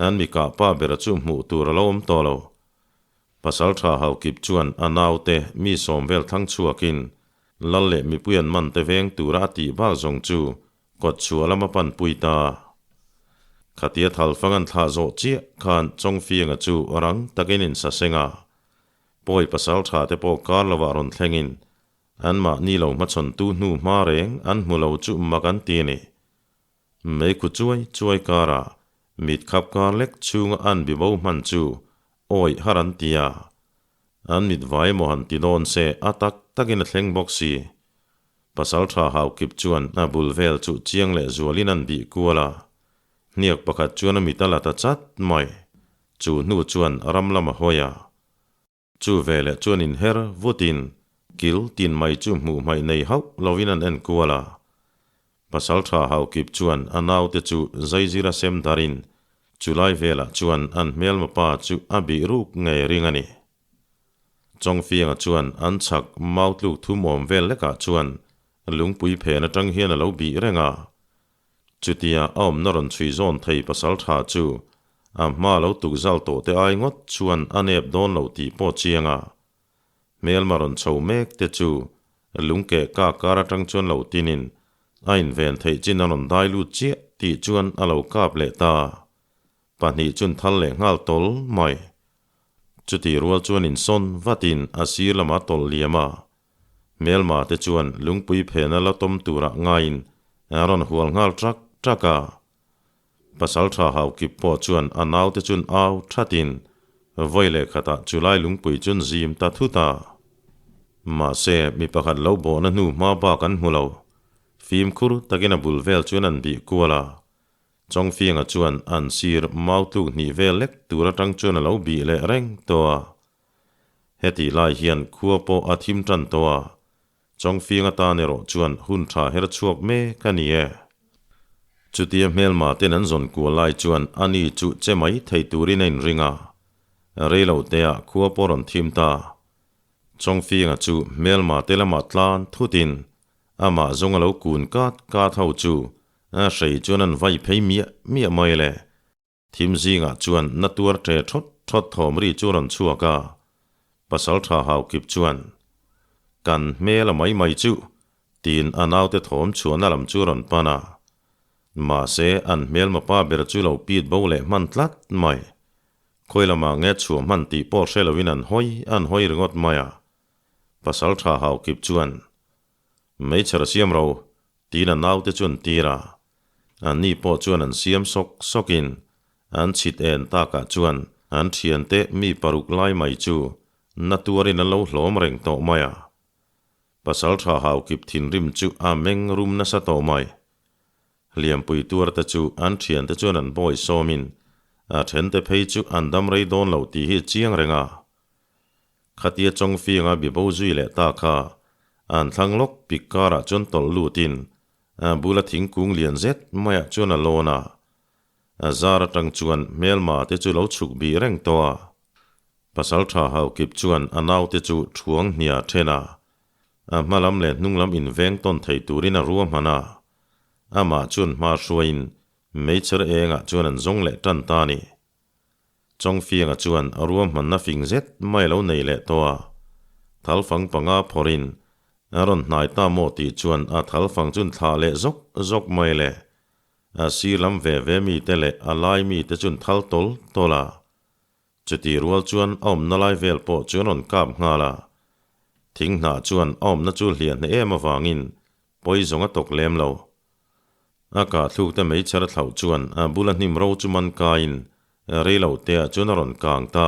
An mi kah pa bera chu hmuh tur a lo awm tawh lo. Pasal tha Haukip chuan a naute mi sawm vel thlang chhuakin Lal leh mipui an man te veng tura a tih bak zawng chu kawt chhuah lam a pan pui ta. Khatia thal fang an thlah zawh chiah khan Chawngfianga chu rang takin insaseng a. Pawi pasal tha te pawh kar lovah rawn thlengin anmahni lo hmachhawntu hnu hma reng an hmu lo chu mak an ti a ni. Meikhu chuai chuai karah mit khap kar lek chhunga an bibo hman chu awih har an ti a. An mit vai emaw han ti dawn se a tak takin a thleng bawk si. Pasal tha Haukip chuan a bul vel chu chiang leh zualin an bih kual a. Hniak pakhat chuan a mit a la ta chat mai. Chu hnu chuan ram lam a hawi a. Chu veleh chuan inher vutin kil tin mai chu hmuh hmaih nei hauh lovin an en kual a. Pasal tha Haukip chuan a naute chu zaizira sem darin chulai velah chuan an hmelma pa chu a bih ruk ngei ring a ni. Chawngfianga chuan an chhak mautluk thum awm vel lekah chuan lungpui phen atang hian a lo bih reng a. Chutia a awmna rawn chhui zawn thei pasal tha chu a hma lo tuk zal tawh te ai ngawt chuan a nep dawn lo tih pawh chiang a. Hmelma rawn chho mek te chu lungkeh kak kar atang chuan lo tinin a inven theih chin a rawn dai lut chiah tih chuan a lo kap leh ta. Pahnih chun thal leh nghal tawl mai. Chutih rual chuan insawn vatin a sir lamah tawlh liam a. Hmelma te chuan lungpui phena la tawm turah ngaiin a rawn hual nghal trak trak a. Pasaltha Haukip pawh chuan a naute chun au thatin Vawi leh khatah chulai lungpui chuan zim ta thut a. Mahse, mi pakhat lo bawhna hnu hma bak an hmu lo. Fimkhur takin a bul vel chuan an bih kual a. Chawngfianga chuan an sir mau tluk hnih vel lek tur atang chuan a lo bih leh reng tawh a. Hetih lai hian khua pawh a thim tan tawh a. Chawngfianga tan erawh chuan hun tha her chhuak mek a ni e. Chutia hmelma ten an zawn kual lai chuan ani chu che mai thei turin a inring a. Reilo teah khua pawh rawn thim ta. Chawngfianga chu hmelma te lamah tlan thutin amah zawng a lo kun kat kat ho chu a hrei chuan an vai phei miah miah mai le. Thim zingah chuan na tuar ṭe ṭhawt ṭhawt thawm ri chu rawn chhuak a, pasal ṭha hau kip chuan, Kan hmel a mai mai chu, tiin a naute thawm chhuahna lam chu rawn pan a. Mahse, an hmelma pa ber chu lo pit bo leh hman tlat mai. Khawi lamah nge chhuah hman tih pawh hre loin an hawi an hawi ringawt mai a. Pasal ṭha hau kip chuan, Meichher siam ro, tiin a naute chu an tir a. Anni pawh chuan an siam sawk sawkin an chhit en takah chuan an thiante mi paruk lai mai chu na tuarin an lo hlawm reng tawh mai a. Pasaltha Haukip thinrim chu a meng rum nasa tawh mai. Hliampui tuarte chu an thiante chuan an bawi sawmin a thente phei chu an dam rei dawn lo tih hi chiang reng a. Khatia Chawngfianga bibo zui leh ta kha an thlang lawk pik karah chuan tawlh lutin A bula thingkung lian zet maiah chuan a lawn a, a zar atang chuan hmelma te chu lo chhuk bih reng tawh a. Pasal tha Haukip chuan a naute chu thuang hnia then a, a hma lam leh hnung lam inveng tawn thei turin a ruahman a. Amah chuan hma hruaiin meichher engah chuan an zawng leh tan ta a ni. Chawngfianga chuan a ruahmanna fing zet mai a lo nei leh tawh a, thalfang panga phawrhin a rawn hnai ta maw tih chuan a thalfang chuan thlah leh zawk zawk mai le. A sir lam ve ve mite leh a lai mite chuan thal tawl tawl a. Chutih rual chuan a awmna lai vel pawh chu an rawn kap nghal a. Thing hnah chuan a awmna chu hliah hneh em avangin pawi zawng a tawk lem lo. A kah thluk te meichher thlauh chuan a bula hnim ro chu man kaiin rei lo te ah chuan a rawn kang ta.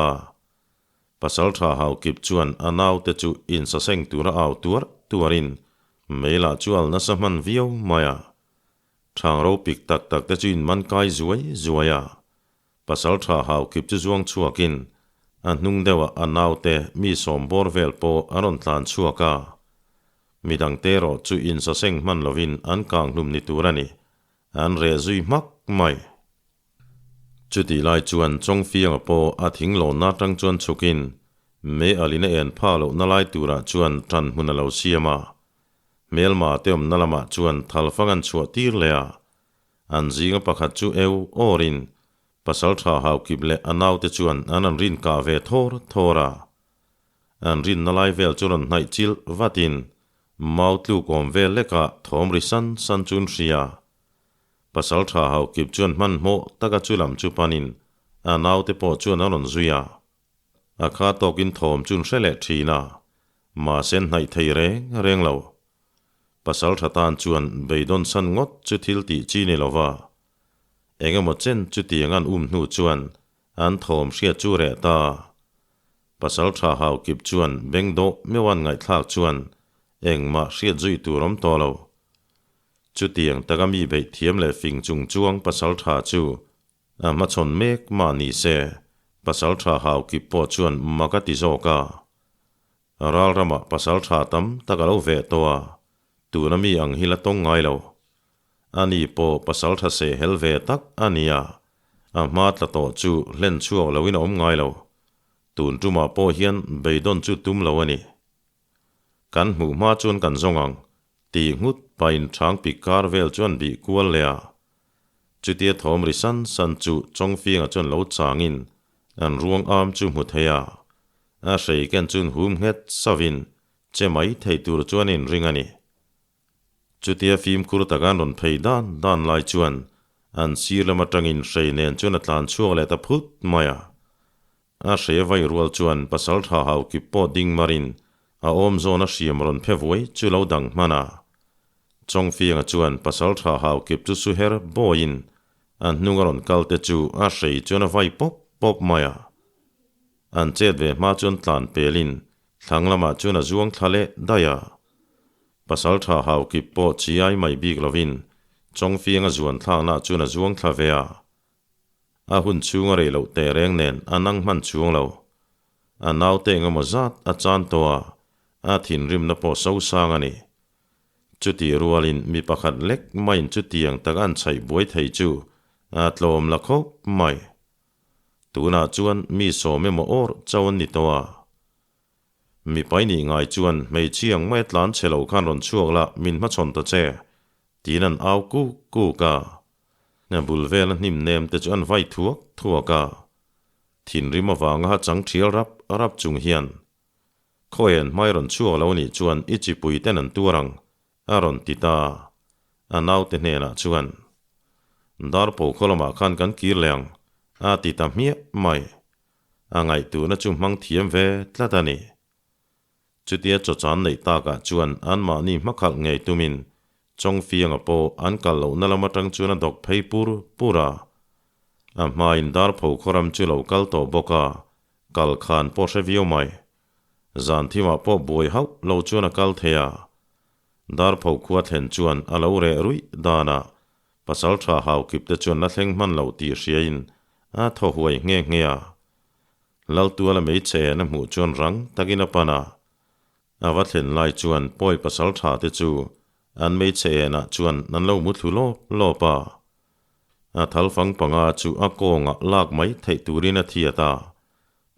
Pasal tha hau kip chuan a naute chu insaseng tura au tuar tuarin meilah chu al nasa hman viau mai a. Thang ro pik tak tak te chu in man kai zuai zuai a. Pasal tha hau kip chu zuang chhuakin a hnung deuhah a naute mi sawm bawr vel pawh a rawn tlan chhuak a. Midangte erawh chu insaseng hman lovin an kang hlum ni tur a ni. An reh zui hmak mai. Chutih lai chuan Chawngfianga pawh a thing lawnna atang chuan chhukin mei alin a en phah lohna lai turah chuan tan hmun a lo siam a. Hmelma te awmna lamah chuan thalfang an chhuah tir leh a. An zinga pakhat chu eu awrin pasal tha Haukip leh a naute chuan an an rin kah ve thawr thawr a. An rinna lai vel chu rawn hnaih chilh vatin mau tluk awm vel lekah thawm ri san san chu an hria. Pasal tha Haukip chuan hmanhmawh taka chu lam chu panin a naute pawh chuan a rawn zui a. A kha tawkin thawm chu an hre leh thin a, mahse an hnaih thei reng reng lo. Pasal tha tan chuan beidawn san ngawt chu thil tih chi ni lova, eng emaw chen chutiang an um hnu chuan an thawm hriat chu reh ta. Pasal tha hau kip chuan beng dawh meuhan ngaihthlak chuan engmah hriat zui tur awm tawh lo. Chutiang taka mi beih thiam leh fing chung chuang pasal tha chu A hmachhawn mek mah ni se, pasal tha hau kip pawh chuan mak a ti zawk a. Ral ramah pasal tha tam tak a lo veh tawh a, tuna mi ang hi la tawng ngai lo. Ani pawh pasal tha seh hel ve tak a ni a, a hma tla tawh chu hlen chhuak loin a awm ngai lo. Tun tumah pawh hian beidawn chu tum lo a ni. Kan hmuh hma chuan kan zawng ang, tih nghut pahin thang pik kar vel chuan bih kual leh a. Chutia thawm ri san san chu Chawngfianga chuan lo changin an ruang am chu hmu thei a, a hrei ken chun hum nghet savin che mai thei tur chuan in ring a ni. Chutia fimkhur taka an rawn phei dan dan lai chuan an sir lam atangin hrei nen chuan a tlan chhuak leh ta phut mai a. A hrei vai rual chuan pasal tha hau kip pawh ding marin a awm zawn a hriam rawn phe vuai chu lo dang hman a. Chawngfianga chuan pasal tha hau kip chu su her bawiin a hnung a rawn kal te chu a hrei chuan a vai pawp pawp mai a. An chet ve hma chuan tlan pelin thlang lamah chuan a zuang thla leh daih a. Pasaltha Haukip pawh chiai mai bik lovin Chawngfianga zuan thlaknaah chuan a zuang thla ve a. A hun chhung a rei loh teh reng nen a nang hman chhung lo. A naute eng emaw zat a chan tawh a, a thinrimna pawh so sang a ni. Chuti rualin mi pakhat lek maiin chutiang tak an chhaih buai thei chu a tlawm la khawp mai. Tunah chuan mi sawm emaw awr chauh an ni tawh a. Mipai nih ngai chuan hmeichhia ang mai tlan chhe lo khan rawn chhuak la min hmachhawn ta che, tiin an au kuk kuk a. A bul vela hnim nem te chu an vai thuak thuak a. Thinrim avanga ha chang thial rap rap chung hian, Khawia'n hmai rawn chhuak lo nih chuan i chipui ten an tuar ang, a rawn ti ta. A naute hnenah chuan, Darpo khaw lamah khan kan kir leh ang, a ti ta hmiah mai. A ngaihtuhna chu hmang thiam ve tlat a ni. Chutia chawchan neih takah chuan anmahni hmakhalh ngei tumin Chawngfianga pawh an kal lohna lam atang chuan a dawk phei pur pur a. A hmain Darpho khawram chu lo kal tawh bawk a, kal khan pawh hre viau mai. Zan thimah pawh buai hauh lo chuan a kal thei a. Darpho khua thlen chuan a lo reh ruih danah Pasaltha Haukip te chuan la thleng hman loh tih hriain a thaw huai nghe nghe a. Laltuala hmeichhe en a hmuh chuan rang takin a pan a. A va thlen lai chuan pawi pasaltha te chu an hmeichhe enah chuan an lo mu thlu lawp lawp a. A thalfang panga chu a kawngah lak mai theih turin a thiat a.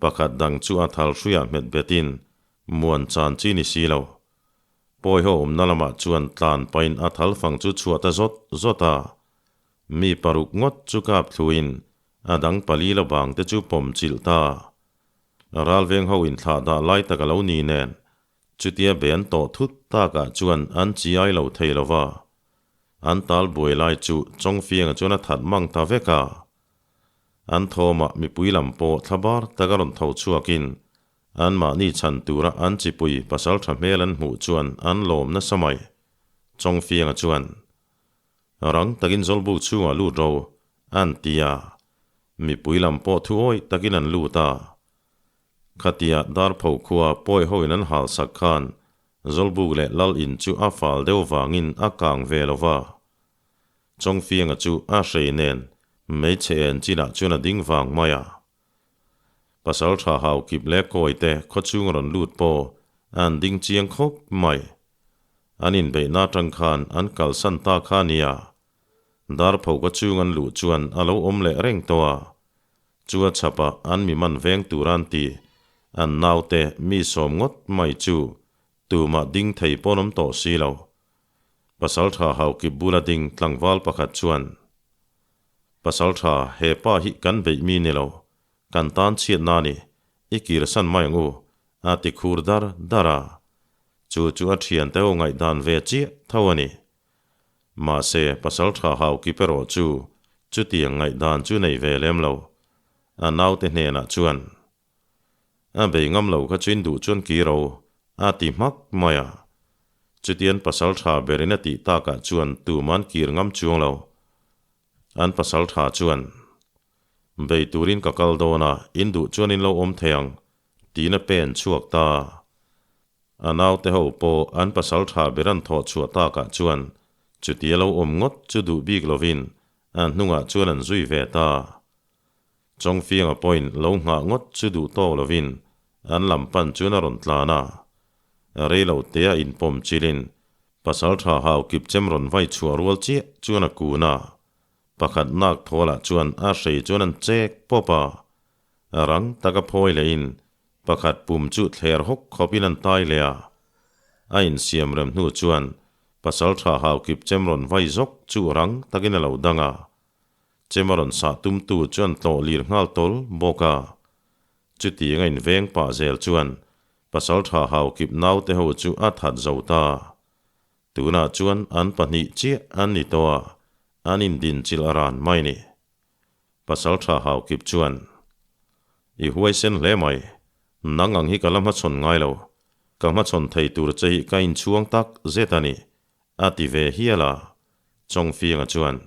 Pakhat dang chu a thal hruiah hmet betin muan chan chi ni si lo. Pawi ho awmna lamah chuan tlan pain a thalfang chu chhuah ta zawt zawt a. Mi paruk ngawt chu kap thluin A dang pali la bang te chu pawm chilh ta. Ralveng ho inthlah dah lai tak a lo ni nen, chutia be an tawh thut takah chuan an chi ai lo thei lo va. An tal buai lai chu Chawngfianga chuan a that mang ta vek a. An thawmah mipui lam pawh thla bar tak a rawn tho chhuakin anmahni chhan tura an chipui pasaltha hmel an hmuh chuan an lawm nasa mai. Chawngfianga chuan, Rang takin Zawlbuk chhungah lut ro, An ti a, mipui lam pawh thu awih takin an lut a. Khatia Darpho khua pawi hoin an hal sak khan Zawlbuk leh Lal in chu a fal deuh vangin a kang ve lo va. Chawngfianga chu a hrei nen hmeichhe en chinah chuan a ding vang mai a. Pasal tha hau kip leh kawi te khawchhung a rawn lut pawh an ding chiang khawp mai. An inbeihna atang khan an kalsan ta kha a nia. Darpho ka chung an luh chuan a lo awm leh reng tawh a. Chu a chhapah an mi man veng tur an ti. An naute mi sawm ngawt mai chu tumah ding thei pawn awm tawh si lo. Pasaltha Haukip bula ding tlangval pakhat chuan, Pasaltha, he pa hi kan beih mi ni lo. Kan tan chhiatna a ni. I kirsan mai ang u, a ti khur dar dar a. Chu chu a thiante ho ngaihdan ve chiah tho a ni. Mahse, pasal tha hau kip erawh chu chutiang ngaihdan chu nei ve lem lo. A naute hnenah chuan, A bei ngam lo kha chu in duh chuan ki ro, a ti hmak mai a. Chutian pasal tha berin a tih takah chuan tuman kir ngam chuang lo. An pasal tha chuan, Bei turin ka kal dawn a, in duh chuan in lo awm thei ang, tiin a pen chhuak ta. A naute ho pawh an pasal tha ber an thawh chhuah takah chuan chutia lo awm ngawt chu duh bik lovin a hnungah chuan an zui ve ta. Chawngfianga pawhin lo nghah ngawt chu duh tawk lovin an lam pan chuan a rawn tlan a. Rei lo tea inpawm chilin pasal tha hau kip chem rawn vai chhuah rual chiah chuan a kun a. Pakhat nak thawlah chuan a hrei chuan an chek pawp a. Rang taka phawi lehin Pakhat pum chu thler hawk khawpin an tai leh a. A insiam rem hnu chuan pasal tha hau kip chem rawn vai zawk chu rang takin a lo dang a. Chem a rawn sah tumtu chu an tlawh lir nghal tawl bawk a. Chutiang a inveng pah zel chuan pasal tha hau kip naute ho chu a that zo ta. Tunah chuan an pahnih chiah an ni tawh a, an indinchilh a ran mai ni. Pasal tha hau kip chuan, I huaisen hle mai, nang ang hi ka la hmachhawn ngai lo, ka hmachhawn thei tur che hi ka inchhuang tak zet a ni, a ti ve hial a, Chawngfianga chuan,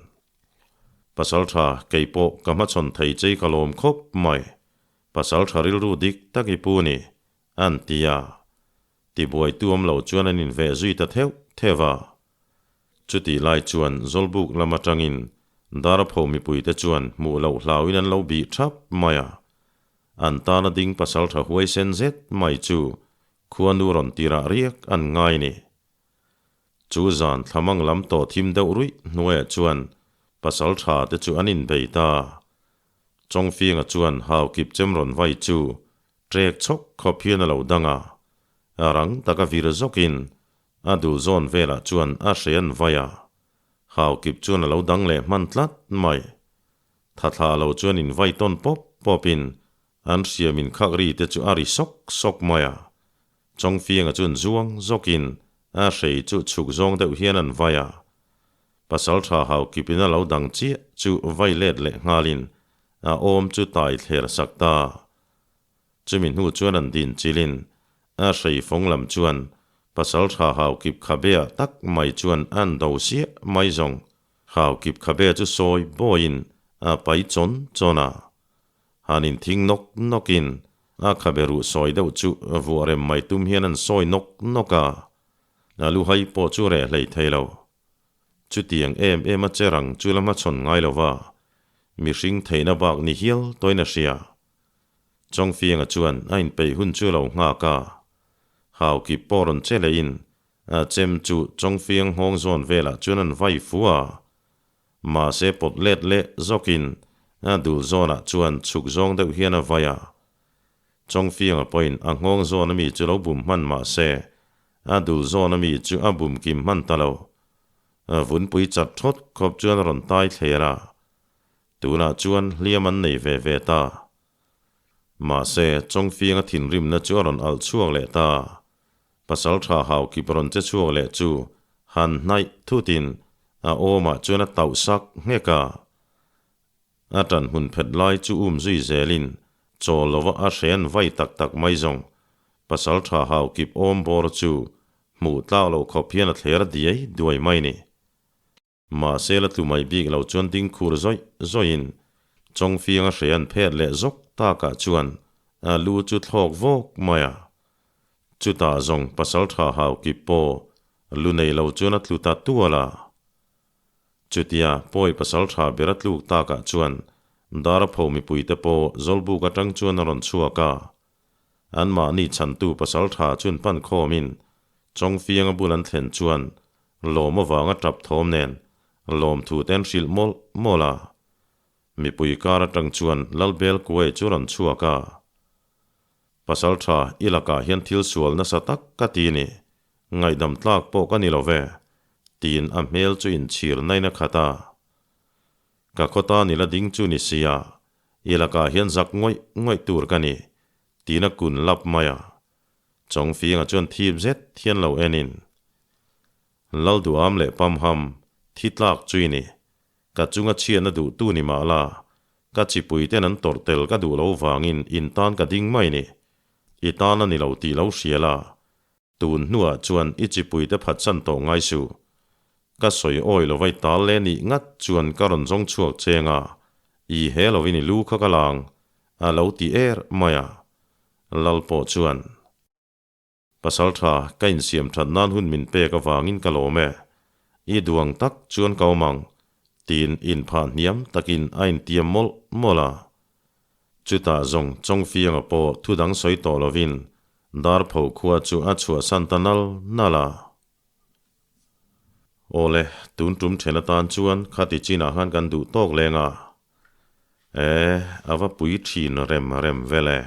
Pasal tha, kei pawh ka hmachhawn thei che hi ka lawm khawp mai. Pasalṭha rilru dik tak i pu ni, an ti a. Tibuaitu awm lo chuan an inveh zui ta theuh theuh a. Chutih lai chuan Zawlbuk lam atangin Darapho mipuite chuan hmuh loh hlauin an lo bih thap mai a. An tana ding pasalṭha huaisen zet mai chu khuanu rawn tirah riak an ngai ni. Chu zan thlamang lam tawh thim deuh ruih hnuaiah chuan pasalṭha te chu an inbei ta. Chawngfianga chuan Haukip chem rawn vai chu ṭek chhawk khawp hian a lo dang a, a rang taka vir zawkin a dul zawn velah chuan a hre an vai a, Haukip chuan a lo dang leh hman tlat mai. Thathla lo chuan invai tawn pawp pawpin an hriam inkhak ri te chu a ri sawk sawk mai a. Chawngfianga chuan zuang zawkin a hrei chu chhuk zawng deuh hian an vai a. Pasalṭha Haukipin a lo dang chiah chu vai let leh nghalin a awm chu tai thler sak ta. Chumi hnu chuan an din chilin a hrei fawng lam chuan Pasalṭha Haukip khabeah tak mai chuan an do siah mai zawng. Haukip khabe chu sawi bawiin a pai chawn chawn a. Han inthing nawk nawkin a khabe ruh sawi deuh chu vuah rem mai tum hian an sawi nawk nawk a. A luhai pawh chu reh hlei thei lo. Chutiang em em a che rang chu la hmachhawn ngai lo va, mihring theihna bak ni hial tawhin a hria. Chawngfianga chuan a inpeih hun chu lo nghak a. Haukip pawh rawn che lehin a chem chu Chawngfiang nghawng zawn velah chuan an vai fu a. Mahse pawt let leh zawkin a dul zawnah chuan chhuk zawng deuh hian a vai a. Chawngfianga pawhin a nghawng zawn ami chu lo bum hman mah se, a dul zawn ami chu a bum kim hman ta lo. Vunpui chat thawt khawp chuan a rawn tai thler a. Tunah chuan hliam an nei ve ve ta. Mahse, Chawngfianga thinrimna chu a rawn alh chhuak leh ta. Pasalṭha Haukip rawn che chhuak leh chu han hnaih thutin a awmah chuan a tauh sak nghek a. A ṭan hmun phet lai chu um zui zelin chaw lova a hre an vai tak tak mai zawng. Pasalṭha Haukip awm bawr chu hmuh tlak loh khawp hian a thler diai duai mai ni. Mahse la tlu mai bik lo chuan ding khur zawih zawihin Chawngfianga hre an phet leh zawk takah chuan a lu chu thlawk vawk mai a. Chutah zawng Pasalṭha Haukip pawh lu nei lo chuan a tlu ta tual a. Chutia pawi Pasalṭha ber a tluk takah chuan Darapho mipuite pawh Zawlbuk atang chuan a rawn chhuak a. Anmahni chhantu Pasalṭha chuan pan khawmin Chawngfianga bul an thlen chuan Lawm avanga tap thawm nen lawmthu te an hrilh mawlh mawlh a. Mipui kar atang chuan Lalbel kuai chu rawn chhuak a. Pasaltha i lakah hian thil sual nasa tak ka ti ni, ngaihdam tlak pawh ka ni lo ve, tiin a hmel chu inchhir nain a khat a. Ka khawta ni la ding chu ni sia, i lakah hian zak ngawih ngawih tur ka ni, tiin a kun lap mai a. Chawngfianga chuan thip zet hian lo enin, Lalduham leh Pamham, thi tlak chu i ni. Ka chunga chhiatna duhtu ni mah la, ka chipuiten an tawrh tel ka duh lo vangin in tan ka ding mai ni. I tan a ni lo tih lo hria la, tun hnuah chuan i chipuite phatsan tawh ngai suh. Ka sawi awi lo vai tal leh nih ngat chuan ka rawn zawng chhuak cheng a, i he lovin i lu kha ka lang, a lo ti er mai a. Lal pawh chuan, Pasaltha, ka insiam that nan hun min pek avangin ka lawm e. I duang tak chuan ka awm ang, tiin inphah hniam takin a intiam mawlh mawlh a. Chutah zawng Chawngfianga pawh thu dang sawi tawh lovin Darpho khua chu a chhuahsan ta nal nal a. Awle, tun tum then atan chuan khati chinah khan kan duh tawk leng a. E, a va pui thin rem rem vel e.